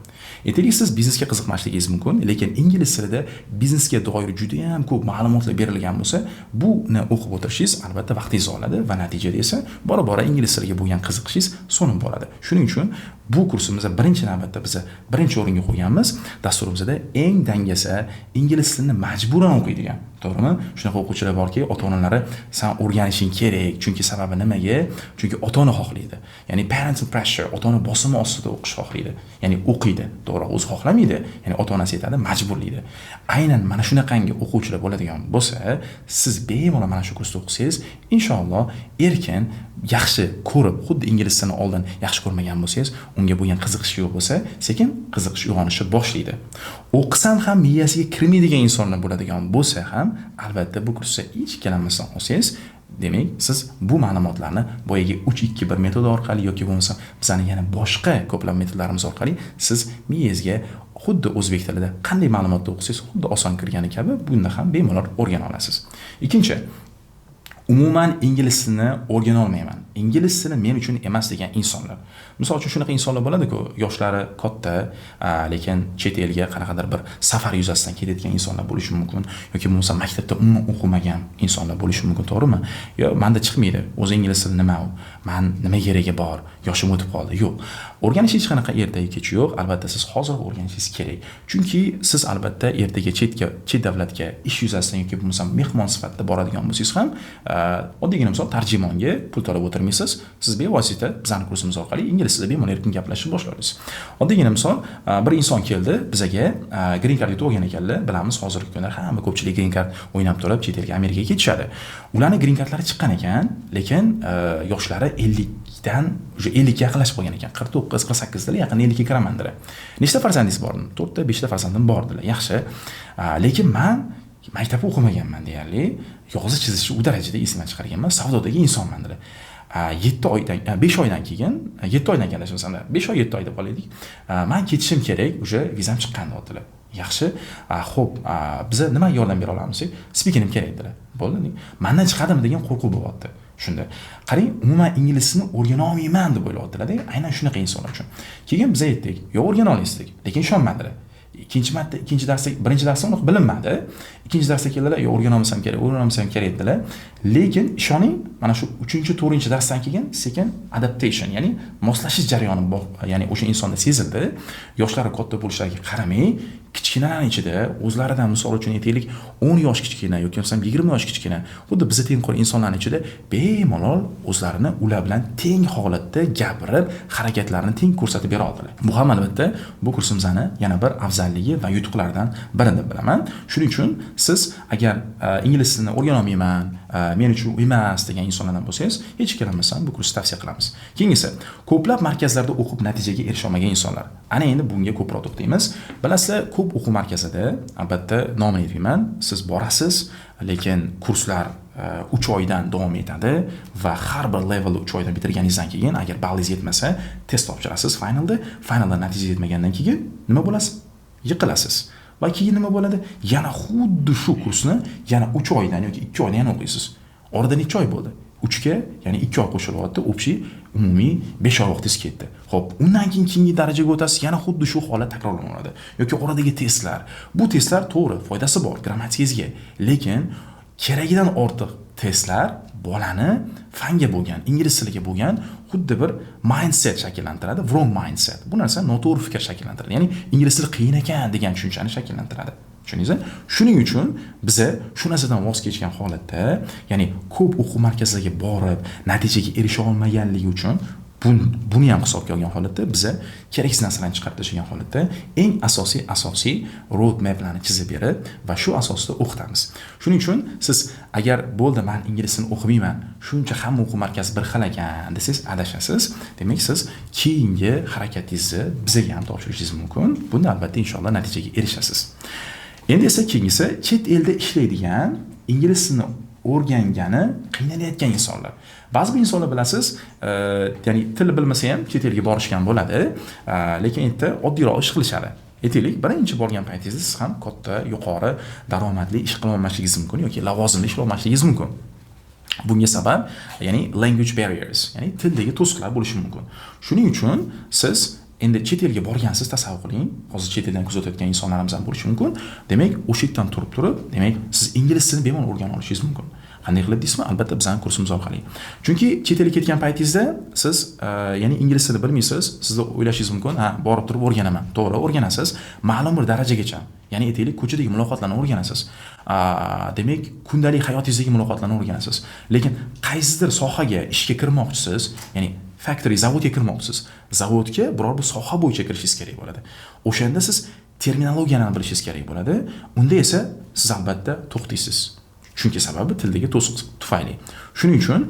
Aytaylik, siz biznesga qiziqmasligingiz mumkin, lekin ingliz tilida biznesga doir juda ham ko'p ma'lumotlar berilgan bo'lsa, buni o'qib o'tirishingiz albatta vaqtingizni oladi va natijada esa bora-bora ingliz tiliga bo'lgan qiziqishingiz so'nib boradi. Shuning uchun bu kursimizda birinchi navbatda biz birinchi o'ringa qo'yganmiz dasturimizda eng dangasa, ingliz tilini majburan o'qiydigan, to'g'rimi? Shunaqa o'quvchilar borki, ota-onalari san o'rganishing kerak, chunki sababi nimaga? Chunki ota-ona xohlaydi. Ya'ni parental pressure, ota-ona bosimi ostida o'qish xohlaydi. Ya'ni o'qiydi, to'g'ri, o'zi xohlamaydi. Ya'ni ota-onasi aytadi, majburlaydi. Aynan mana shunaqangi o'quvchilar bo'ladigan bo'lsa, siz bemalol mana shu kursda o'qisangiz, inshaalloh erkin, yaxshi ko'rib, xuddi ingliz tilini oldin yaxshi ko'rmagan bo'lsangiz, unga bo'lgan qiziqish yo'q bo'lsa, sekin qiziqish uyg'onishni boshlaydi. O'qisam ham miyasiga kirmaydigan insonlar bo'ladigan bo'lsa ham, albatta bu kursda hech ikkilanmasdan olsangiz, demak, siz bu ma'lumotlarni boyagi 3-2-1 metodi orqali yoki bo'lmasa bizning yana boshqa ko'plab metodlarimiz orqali siz miyangizga xuddi o'zbek tilida qanday ma'lumotni o'qisangiz, xuddi oson kirgani kabi bunda ham bemalol o'rgana olasiz. Ikkinchi, umuman ingliz tilini o'rgana olmayman, ingliz tili men uchun emas degan insonlar. Misol uchun, shunaqa insonlar bo'ladi-ku, yoshlari katta, lekin chet elga qanaqadir bir safar yuzasidan ketayotgan insonlar bo'lishi mumkin yoki bo'lmasa maktabda umuman o'qimagan insonlar bo'lishi mumkin, to'g'rimi? Yo, menda chiqmaydi, o'zi ingliz tili nima u? Man nima keragi bor? Yoshim o'tib qoldi. Yo'q. O'rganish hech qanaqa ertaga kechi yo'q. Albatta siz hozir o'rganishingiz kerak. Chunki siz albatta ertaga chet davlatga ish yuzasidan yoki bo'lmasa mehmon sifatida boradigan bo'lsangiz ham, oddiygina misol tarjimonga pul to'lab o'tirmaysiz. Siz bevosita bizning kursimiz orqali ingliz tilida bemalol erkin gaplashishni boshlaysiz. Oddiygina misol, bir inson keldi bizaga, green card yutib olgan ekanlar. Bilamiz, hozirgi kunda hamma ko'pchilik green card o'ynab turib chet elga, Amerikaga ketishadi. Ularning green cardlari chiqqan ekan, lekin yoshlari 50 dan уже 50 ga yaqinlashib qolgan ekan. 49, 48 dedilar, yaqin 50 ga kiraman dedilar. Nechta farzandingiz bor? 4 ta, 5 ta farzandim bor dedilar. Yaxshi. Lekin man maktabda o'qimaganman deyarli. Yozish chizishni u darajada esimdan chiqarganman. Savdodagi insonman dedilar. 7 oydan, 5 oydan keyin, 7 oydan keyin adashmasam, 5 oy, 7 oy deb qolaylik. Man ketishim kerak, уже vizam chiqqan deyaptilar. Yaxshi. Xo'p, biza nima yordam bera olamiz? Speaking kerak dedilar. Bo'ldi. Mendan chiqadimi degan qo'rquv bo'lyapti. Shunda qarang, umuman ingliz tilini o'rgana olmayman deb o'ylayaptilar-da, aynan shunaqa insonlar uchun. Keyin biz aytdik, yo'q, o'rgana olasiz dedik, lekin ishonmadilar. Ikkinchi marta, ikkinchi darsda, birinchi darsda unaqa bilinmadi. Ikkinchi darsda keldilar, yo'q, o'rgana olmasam kerak, o'rgana olmasam kerak dedilar. Lekin ishoning, mana shu 3-chi, 4-darsdan keyin sekin adaptation, ya'ni moslashish jarayoni bor, ya'ni o'sha insonda sezildi. Yoshlari katta bo'lishlariga qaramay, kichkinalarning ichida o'zlaridan misol uchun aytaylik 10 yosh kichkina yoki bo'lmasam 20 yosh kichkina, xuddi bizni tengqur insonlarning ichida bemalol o'zlarini ular bilan teng holatda gapirib, harakatlarini teng ko'rsatib bera oldilar. Bu ham albatta bu kursimizni yana bir afzalligi va yutuqlaridan biri deb bilaman. Shuning uchun siz agar ingliz tilini o'rgana olmayman, men uchun emas degan insonlardan bo'lsangiz, hech ikkilanmasdan bu kursni tavsiya qilamiz. Keyingisi, ko'plab markazlarda o'qib natijaga erisha olmagan insonlar. Ana endi bunga ko'proq to'xtaymiz. Bilasizlar, ko'p o'quv markazida, albatta nomini aytmayman, siz borasiz, lekin kurslar 3 oydan davom etadi va har bir levelni 3 oydan bitirganingizdan keyin agar ballingiz yetmasa, test topshirasiz finalda. Finalda natija yetmagandan keyin nima bo'lasiz? Yiqilasiz. Va keyin nima bo'ladi? Yana xuddi shu kursni yana 3 oydan yoki 2 oydan yana o'qiysiz. Orada necha oy bo'ldi? 3 ga, ya'ni 2 oy qo'shilyapti, общий umumiy 5 oy vaqtingiz ketdi. Xo'p, undan keyin keyingi darajaga o'tasiz, yana xuddi shu holat takrorlanadi. Yoki oradagi testlar. Bu testlar to'g'ri, foydasi bor grammatikangizga, lekin keragidan ortiq Testlar bolani fanga bo'lgan, ingliz tiliga bo'lgan xuddi bir mindset shakllantiradi, wrong mindset. Bu narsa noto'g'ri fikr shakllantiradi, ya'ni ingliz tili qiyin ekan degan tushunchani shakllantiradi. Tushundingizmi? Shuning uchun biza shu narsadan voz kechgan holatda, ya'ni ko'p o'quv markazlariga borib natijaga erisha olmaganligi uchun, buni ham hisobga olgan holatda, biza keraksiz narsalarni chiqarib tashlagan holatda eng asosiy road maplarni chizib berib va shu asosida o'qitamiz. Shuning uchun siz agar "Bo'ldi, man ingliz tilini o'qimayman, shuncha hamma o'quv markazi bir xil ekan", desangiz, adashasiz. Demak, siz keyingi harakatingizni bizaga ham topshirishingiz mumkin. Bunda albatta, inshaalloh, natijaga erishasiz. Endi esa keyingisi: chet elda ishlaydigan, ingliz tilini o'rgangani qiynalayotgan insonlar. Ba'zi bir insonlar, bilasiz, ya'ni til bilmasa ham chet elga borishgan bo'ladi, lekin endi oddiyroq ish qilishadi. Aytaylik, birinchi borgan paytingizda siz ham katta, yuqori daromadli ish qilolmasligingiz mumkin yoki lavozimli ish qilolmasligingiz mumkin. Bunga sabab, ya'ni language barriers, ya'ni tildagi to'siqlar bo'lishi mumkin. Shuning uchun siz endi chet elga borgansiz, tasavvur qiling, hozir chet eldan kuzatayotgan insonlarimiz ham bo'lishi mumkin. Demak, o'sha yerdan turib, demak, siz ingliz tilini bemalol o'rgana olishingiz mumkin. Qanday qilib deysizmi? Albatta, bizani kursimiz orqali. Chunki chet elga ketgan paytingizda siz ya'ni ingliz tilini bilmaysiz. Sizni o'ylashingiz mumkin: "Ha, borib turib o'rganaman". To'g'ri, o'rganasiz ma'lum bir darajagacha, ya'ni aytaylik, ko'chadagi muloqotlarni o'rganasiz, demak, kundalik hayotingizdagi muloqotlarni o'rganasiz. Lekin qaysidir sohaga ishga kirmoqchisiz, ya'ni factory, zavodga kirmoqchisiz, zavodga biror bir soha bo'yicha kirishingiz kerak bo'ladi. O'shanda siz terminologiyani bilishingiz kerak bo'ladi. Unda esa siz albatta to'xtaysiz, chunki sababi tildagi to'siq tufayli. Shuning uchun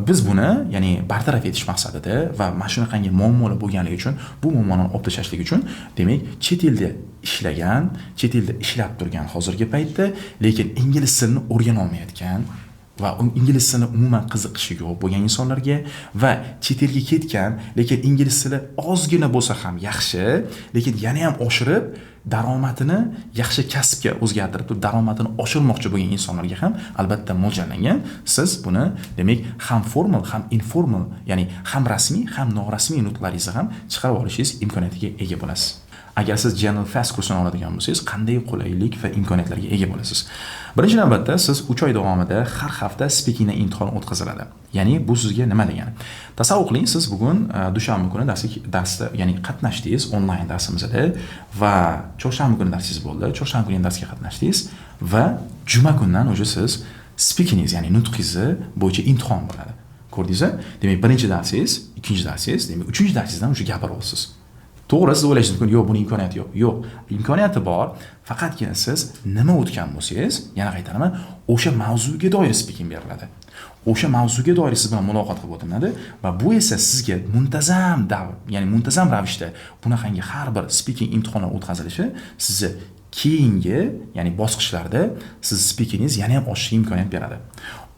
biz buni, ya'ni bartaraf etish maqsadida va mana shunaqangi muammolar bo'lganligi uchun, bu muammoni olib tashlashlik uchun, demak, chet elda ishlagan, chet elda ishlab turgan hozirgi paytda, lekin ingliz tilini o'rgana olmayotgan va ingliz tilini umuman qiziqishi yo'q bo'lgan insonlarga va chet elga ketgan, lekin ingliz tili ozgina bo'lsa ham yaxshi, lekin yana ham oshirib, daromadini yaxshi kasbga o'zgartirib turib, daromadini oshirmoqchi bo'lgan insonlarga ham albatta mo'ljallangan. Siz buni, demak, ham formal, ham informal, ya'ni ham rasmiy, ham norasmiy nutqlaringizni ham chiqarib olishingiz imkoniyatiga ega bo'lasiz. Agar siz General Fast kursini oladigan bo'lsangiz, qanday qulaylik va imkoniyatlarga ega bo'lasiz? Birinchi navbatda, siz 3 oy davomida har hafta speakingdan imtihon o'tkaziladi. Ya'ni bu sizga nima degani? Tasavvur qiling, siz bugun dushanba kuni darsda, ya'ni qatnashdingiz onlayn darsimizda va chorshanba kuni darsingiz bo'ldi, chorshanba kuni darsga qatnashdingiz va juma kundan уже siz speakingiz, ya'ni nutqingizni bo'yicha imtihon bo'ladi. Ko'rdingiz? Demak, birinchi darsingiz, ikkinchi darsingiz, demak, uchinchi darsingizdan уже gapiryapsiz. To'g'ri, siz o'ylashingiz mumkin: "Yo'q, buni imkoniyati yo'q". Yo'q, imkoniyati bor. Faqatgina siz nima o'tgan bo'lsangiz, yana qaytaraman, o'sha mavzuga doir speaking beriladi, o'sha mavzuga doir siz bilan muloqot qilib o'tiladi va bu esa sizga muntazam davr, ya'ni muntazam ravishda bunaqangi har bir speaking imtihonlar o'tkazilishi sizni keyingi, ya'ni bosqichlarda siz speakingiz yana ham oshishiga imkoniyat beradi.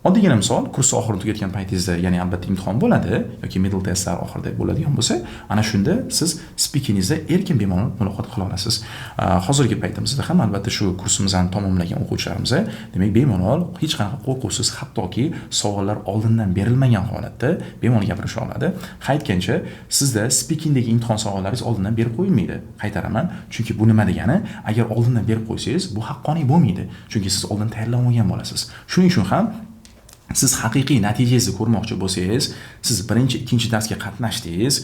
Oddiygina misol, kursni oxirini tugatgan paytingizda, ya'ni albatta imtihon bo'ladi yoki middle testlar oxirida bo'ladigan bo'lsa, ana shunda siz speakingizda erkin, bemalol muloqot qila olasiz. Hozirgi paytimizda ham albatta shu kursimizni tamomlagan o'quvchilarimiz, demak, bemalol, hech qanaqa qo'rquvsiz, hattoki savollar oldindan berilmagan holatda bemalol gapirisha oladi. Aytgancha, sizda speakingdagi imtihon savollaringiz oldindan berib qo'yilmaydi. Qaytaraman, chunki bu nima degani? Agar oldindan berib qo'ysangiz, bu haqqoniy bo'lmaydi, chunki siz oldin tayyorlanib olgan bo'lasiz. Shuning uchun ham siz haqiqiy natijangizni ko'rmoqchi bo'lsangiz, siz birinchi, ikkinchi darsga qatnashdingiz,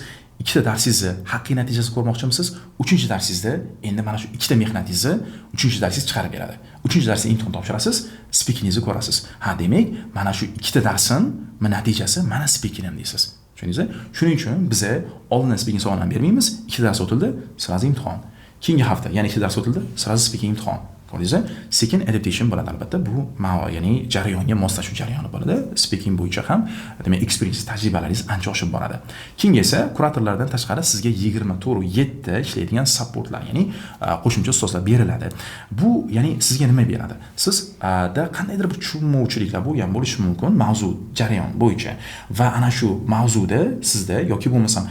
ikkita darsingizni haqiqiy natijasini ko'rmoqchimisiz? Uchinchi darsingizda endi mana shu ikkita mehnatingizni uchinchi darsingiz chiqarib beradi. Uchinchi darsda imtihon topshirasiz, speakingizni ko'rasiz. Ha, demak, mana shu ikkita darsim natijasi mana speakingim deysiz. Tushundingizmi? Shuning uchun biza oldindan speaking savollarni bermaymiz. Ikkita dars o'tildi, сразу imtihon. Keyingi hafta yana ikkita dars o'tildi, сразу speaking imtihon. Ko'rdingizmi? Sekin adaptation bo'ladi albatta. Bu ya'ni jarayonga moslashuv jarayoni bo'ladi. Speaking bo'yicha ham, demak, experience, tajribalaringiz ancha oshib boradi. Keyingi esa kuratorlardan tashqari sizga 24/7 ishlaydigan supportlar, ya'ni qo'shimcha ustozlar beriladi. Bu, ya'ni sizga nima beradi? Sizda qandaydir bir tushunmovchiliklar bo'lgan bo'lishi mumkin mavzu, jarayon bo'yicha va ana shu mavzuda sizda yoki bo'lmasam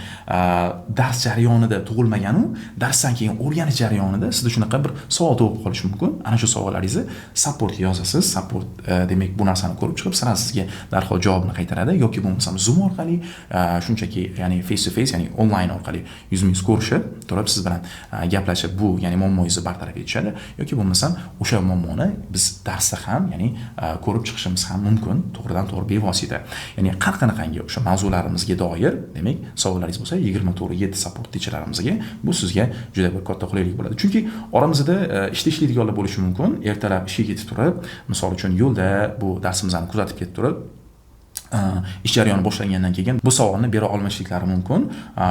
dars jarayonida tug'ilmaganu, darsdan keyin o'rganish jarayonida sizda shunaqa bir savol tug'ilib qolishi mumkin. mumkin. Ana shu savollaringizni supportga yozasiz. Support demak bu narsani ko'rib chiqib, sразу sizga darhol javobini qaytaradi yoki bo'lmasam Zoom orqali, shunchaki, ya'ni face to face, ya'ni onlayn orqali yuzma-yuz ko'rishib turib, siz bilan gaplashib, bu, ya'ni muammoingizni bartaraf etishadi yoki bo'lmasam o'sha muammoni biz darsda ham, ya'ni ko'rib chiqishimiz ham mumkin, to'g'ridan to'g'ri, bevosita. Ya'ni har qanaqangi o'sha mavzularimizga doir, demak, savollaringiz bo'lsa, 24/7 support teacherlarimizga, bu sizga juda bir katta qulaylik bo'ladi. Chunki oramizda ishda ishlaydiganlar bo'lishi mumkin. Ertalab ishga ketib turib, misol uchun, yo'lda bu darsimizni kuzatib ketib turib, ish jarayoni boshlangandan keyin bu savolni bera olmasliklari mumkin.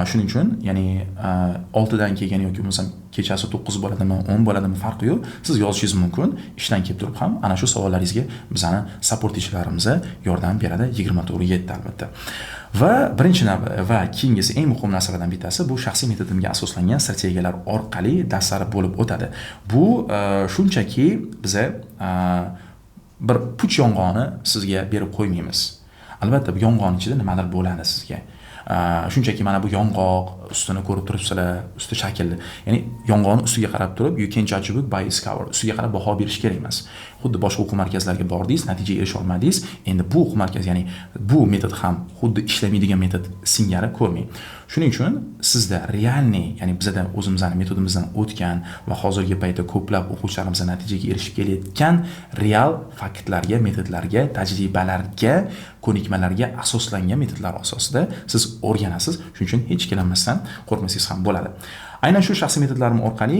Shuning uchun, ya'ni 6dan keyin yoki bo'lmasam kechasi 9 bo'ladimi, 10 bo'ladimi, farqi yo'q, siz yozishingiz mumkin. Ishdan kelib turib ham ana shu savollaringizga bizani support teacherlarimiz yordam beradi 24/7, albatta. Va birinchi navbat va keyingisi, eng muhim narsalardan bittasi, bu shaxsiy metodimga asoslangan strategiyalar orqali darslar bo'lib o'tadi. Bu shunchaki biza bir puch yong'oqni sizga berib qo'ymaymiz. Albatta, bu yong'oqni ichida nimadir bo'ladi sizga. Shunchaki mana bu yong'oq ustini ko'rib turibsizlar, usti shaklli, ya'ni yong'oqni ustiga qarab turib, you can judge a book by its cover, ustiga qarab baho berish kerak emas. Xuddi boshqa o'quv markazlariga bordingiz, natijaga erisha olmadingiz, endi bu o'quv markazi, ya'ni bu metod ham xuddi ishlamaydigan metod singari ko'rmang. Shuning uchun sizda реальный, ya'ni bizada o'zimizni metodimizdan o'tgan va hozirgi paytda ko'plab o'quvchilarimiz natijaga erishib kelayotgan real faktlarga, metodlarga, tajribalarga, ko'nikmalarga asoslangan metodlar asosida siz o'rganasiz. Shuning uchun hech ikkilanmasdan, qo'rqmasangiz ham bo'ladi. Aynan shu shaxsiy metodlarim orqali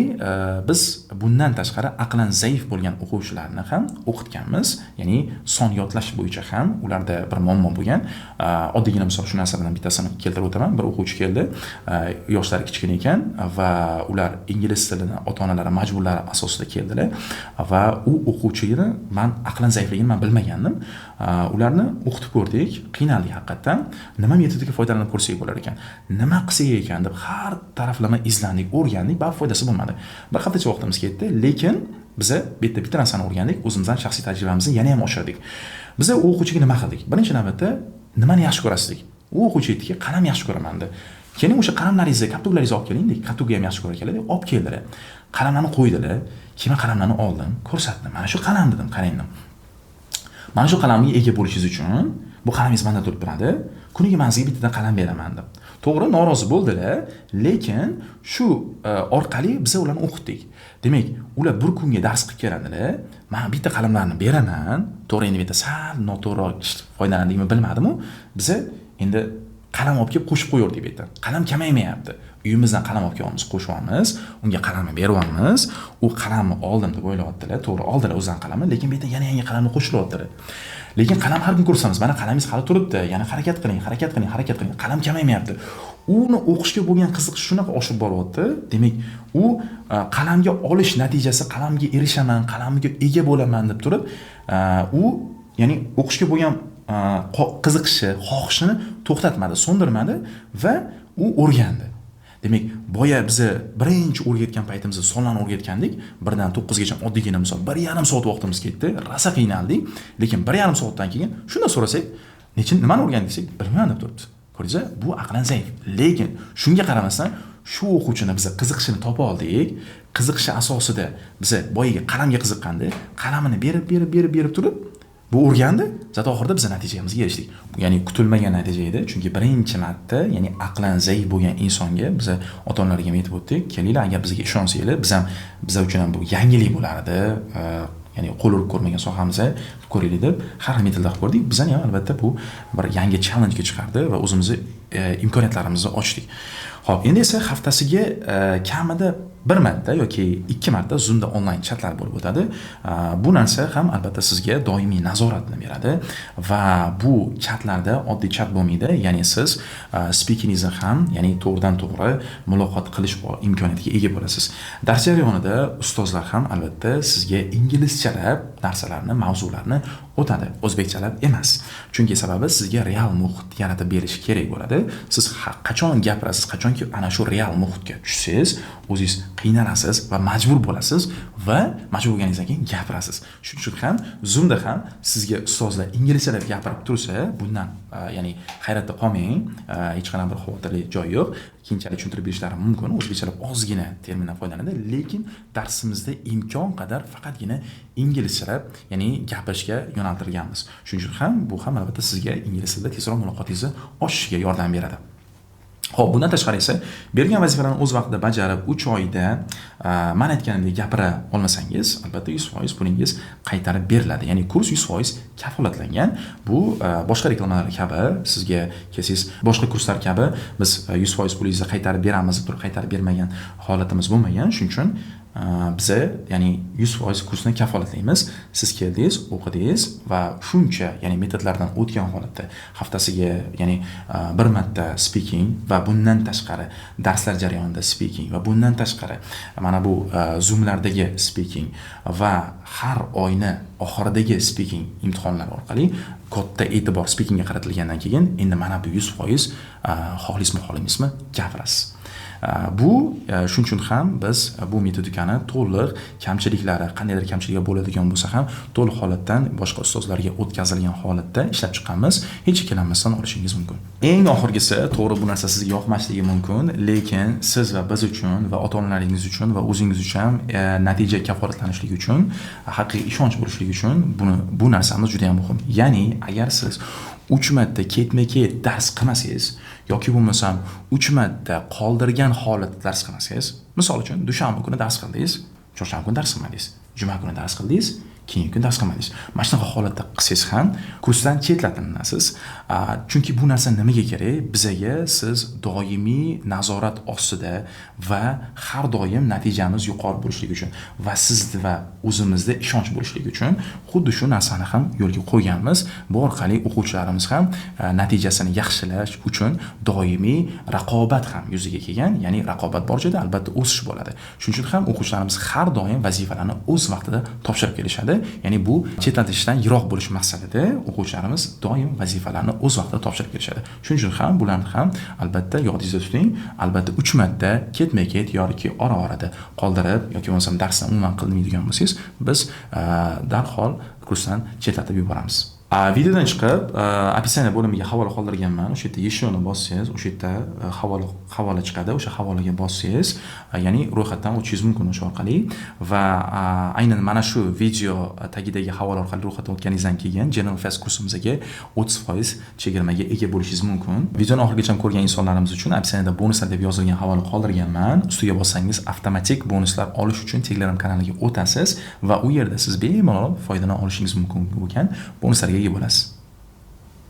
biz bundan tashqari aqlan zaif bo'lgan o'quvchilarni ham o'qitganmiz, ya'ni son yodlash bo'yicha ham ularda bir muammo bo'lgan. Oddiygina misol, shu narsalardan bittasini keltirib o'taman. Bir o'quvchi keldi, yoshlari kichkina ekan va ular ingliz tilini ota onalari majburlari asosida keldilar va u o'quvchini man aqlan zaifligini man bilmagandim. Ularni o'qitib ko'rdik, qiynaldik haqiqatdan. Nima metodiga foydalanib ko'rsak bo'lar ekan, nima qilsak ekan deb har taraflama izlandik, o'rgandik, baribir foydasi bo'lmadi. Bir haftacha vaqtimiz ketdi, lekin biza bu yerda bitta narsani o'rgandik, o'zimizdan shaxsiy tajribamizni yana ham oshirdik. Biza u o'quvchiga nima qildik? Birinchi navbatda, nimani yaxshi ko'rasiz dedik. U o'quvchi aytdiki, qalam yaxshi ko'raman dedi. Keling, o'sha qalamlaringizni, koptoklaringizni olib keling dedik. Koptokni ham yaxshi ko'rar ekanlar deb olib keldilar, qalamlarni qo'ydilar. Keyin man qalamlarni oldim, ko'rsatdim. Mana shu qalam dedim, qarang dedim, mana shu qalamga ega bo'lishingiz uchun bu qalamingiz manda turib turadi, kuniga man sizga bittadan qalam beraman deb. To'g'ri, norozi bo'ldilar, lekin shu orqali biza ularni o'qitdik. Demak, ular bir kunga dars qilib keladilar, man bitta qalamlarni beraman. To'g'ri, endi bu yerda sal noto'g'ri foydalandikmi, bilmadimu, biza endi qalam olib kelib qo'shib qo'yardik. Bu yerda qalam kamaymayapti, uyimizdan qalam olib kelyapmiz, qo'shyapmiz, unga qalamni beryapmiz. U qalamni oldim deb o'ylayaptilar. To'g'ri, oldilar o'zidan qalamni, lekin bu yerda yana yangi qalamni qo'shilyaptilar. Lekin qalam har kun ko'rsamiz, mana qalamingiz hali turibdi, yana harakat qiling, harakat qiling, harakat qiling, qalam kamaymayapti. Uni o'qishga bo'lgan qiziqish shunaqa oshib boryapti. Demak, u qalamga olish natijasi, qalamga erishaman, qalamga ega bo'laman deb turib, u, ya'ni o'qishga bo'lgan qiziqishi, xohishini to'xtatmadi, so'ndirmadi va u o'rgandi. Demak, boya biza birinchi o'rgatgan paytimizda sonlarni o'rgatgandik, 1dan 9gacha, oddiygina misol, 1,5 soat vaqtimiz ketdi, rosa qiynaldik. Lekin 1,5 soatdan keyin shunda so'rasak, necha, nimani o'rgandik desak, bilmayman deb turibdi. Ko'rdingiz, bu aqlan zaif, lekin shunga qaramasdan shu o'quvchini biza qiziqishini topa oldik. Qiziqishi asosida biza boyagi qalamga qiziqqanda qalamini berib, berib, berib, berib turib bu o'rgandi. Зато oxirida biz natijamizga erishdik, ya'ni kutilmagan natija edi, chunki birinchi marta, ya'ni aqlan zaif bo'lgan insonga biza ota onalarga ham aytib o'tdik, kelinglar, agar bizga ishonsanglar, biz ham, bizlar uchun ham bu yangilik bo'lardi, ya'ni qo'l urib ko'rmagan sohamiz, ko'raylik deb har xil metodlar qilib ko'rdik. Bizani ham albatta bu bir yangi challenge chiqardi va o'zimizni imkoniyatlarimizni ochdik. Ho'p, endi esa haftasiga kamida bir marta yoki ikki marta Zoomda onlayn chatlar bo'lib o'tadi. Bu narsa ham albatta sizga doimiy nazoratni beradi va bu chatlarda oddiy chat bo'lmaydi, ya'ni siz speakingizni ham, ya'ni to'g'ridan to'g'ri muloqot qilish imkoniyatiga ega bo'lasiz. Dars jarayonida ustozlar ham albatta sizga inglizchalab narsalarni, mavzularni o'tadi, o'zbekchalab emas, chunki sababi sizga real muhit yaratib berish kerak bo'ladi. Siz qachon gapirasiz, qachonki ana shu real muhitga tushsangiz, o'zingiz qiynalasiz va majbur bo'lasiz va majbur bo'lganingizdan keyin gapirasiz. Shuning uchun ham Zoomda ham sizga ustozlar inglizchalab gapirib tursa, bundan ya'ni hayratda qolmang, hech qanday bir xavotirli joy yo'q. Keyinchalik tushuntirib berishlari mumkin, o'zbekchalab ozgina termindan foydalanadi, lekin darsimizda imkon qadar faqatgina inglizchalab, ya'ni gapirishga yo'naltirganmiz. Shuning uchun ham bu ham albatta sizga ingliz tilida tezroq muloqotingizni oshishiga yordam beradi. Xo'p, bundan tashqari esa bergan vazifalarni o'z vaqtida bajarib, 3 oyda men aytganimdek gapira olmasangiz, albatta 100% pulingiz qaytarib beriladi. Ya'ni kurs 100% kafolatlangan. Bu boshqa reklamalar kabi, sizga kelsangiz boshqa kurslar kabi biz 100% pulingizni qaytarib beramiz deb turib qaytarib bermagan holatimiz bo'lmagan. Shuning uchun biza, ya'ni 100% kursni kafolatlaymiz. Siz keldingiz, o'qidingiz va shuncha, ya'ni metodlardan o'tgan holatda haftasiga, ya'ni bir marta speaking va bundan tashqari darslar jarayonida speaking va bundan tashqari mana bu Zoomlardagi speaking va har oyni oxiridagi speaking imtihonlari orqali katta e'tibor speakingga qaratilgandan keyin endi mana bu 100% xohlaysizmi, xohlamaysizmi gapirasiz. Bu shuning uchun ham biz bu metodikani to'liq kamchiliklari, qandaydir kamchiliklar bo'ladigan bo'lsa ham to'liq holatdan boshqa ustozlarga o'tkazilgan holatda ishlab chiqqanmiz. Hech ikkilanmasdan olishingiz mumkin. Eng oxirgisi, to'g'ri, bu narsa sizga yoqmasligi mumkin, lekin siz va biz uchun va ota-onalaringiz uchun va o'zingiz uchun ham natija kafolatlanishligi uchun, haqiqiy ishonch bo'lishligi uchun bu narsamiz juda ham muhim. Ya'ni agar siz 3 marta ketma-ket dars qilmasangiz yoki bo'lmasam 3 marta qoldirgan holatda dars qilmasangiz, misol uchun dushanba kuni dars qildingiz, chorshanba kuni dars qilmadingiz, juma kuni dars qildingiz, keyingi kun dars qilmadingiz. Mana shunaqa holatda qilsangiz ham kursdan chetlatilasiz. Chunki bu narsa nimaga kerak? Bizaga siz doimiy nazorat ostida va har doim natijamiz yuqori bo'lishligi uchun va siz va o'zimizda ishonch bo'lishligi uchun xuddi shu narsani ham yo'lga qo'yganmiz. Bu orqali o'quvchilarimiz ham natijasini yaxshilash uchun doimiy raqobat ham yuzaga kelgan. Ya'ni raqobat bor joyda albatta o'sish bo'ladi. Shuning uchun ham o'quvchilarimiz har doim vazifalarni o'z vaqtida topshirib kelishadi. Ya'ni bu chetlatishdan yiroq bo'lish maqsadida o'quvchilarimiz doim vazifalarni o'z vaqtida topshirib kelishadi. Shuning uchun ham bularni ham albatta yodingizda tuting. Albatta 3 marta ketma-ket yoki ora-orada qoldirib yoki bo'lmasam darsni umuman qilmaydigan bo'lsangiz, biz darhol kursdan chetlatib yuboramiz. Videodan chiqib, описание bo'limiga havola qoldirganman. O'sha yerda еще ni bossangiz, o'sha yerda havola chiqadi. O'sha havolaga bossangiz, ya'ni ro'yxatdan o'tishingiz mumkin o'sha orqali va aynan mana shu video tagidagi havola orqali ro'yxatdan o'tganingizdan keyin General Fast kursimizga 30% chegirmaga ega bo'lishingiz mumkin. Videoni oxirigacha ko'rgan insonlarimiz uchun описание da bonuslar deb yozilgan havola qoldirganman. Ustiga bossangiz avtomatik bonuslar olish uchun Telegram kanaliga o'tasiz va u yerda siz bemalol foydalana olishingiz mumkin bo'lgan bonuslarga ega bo'lasiz.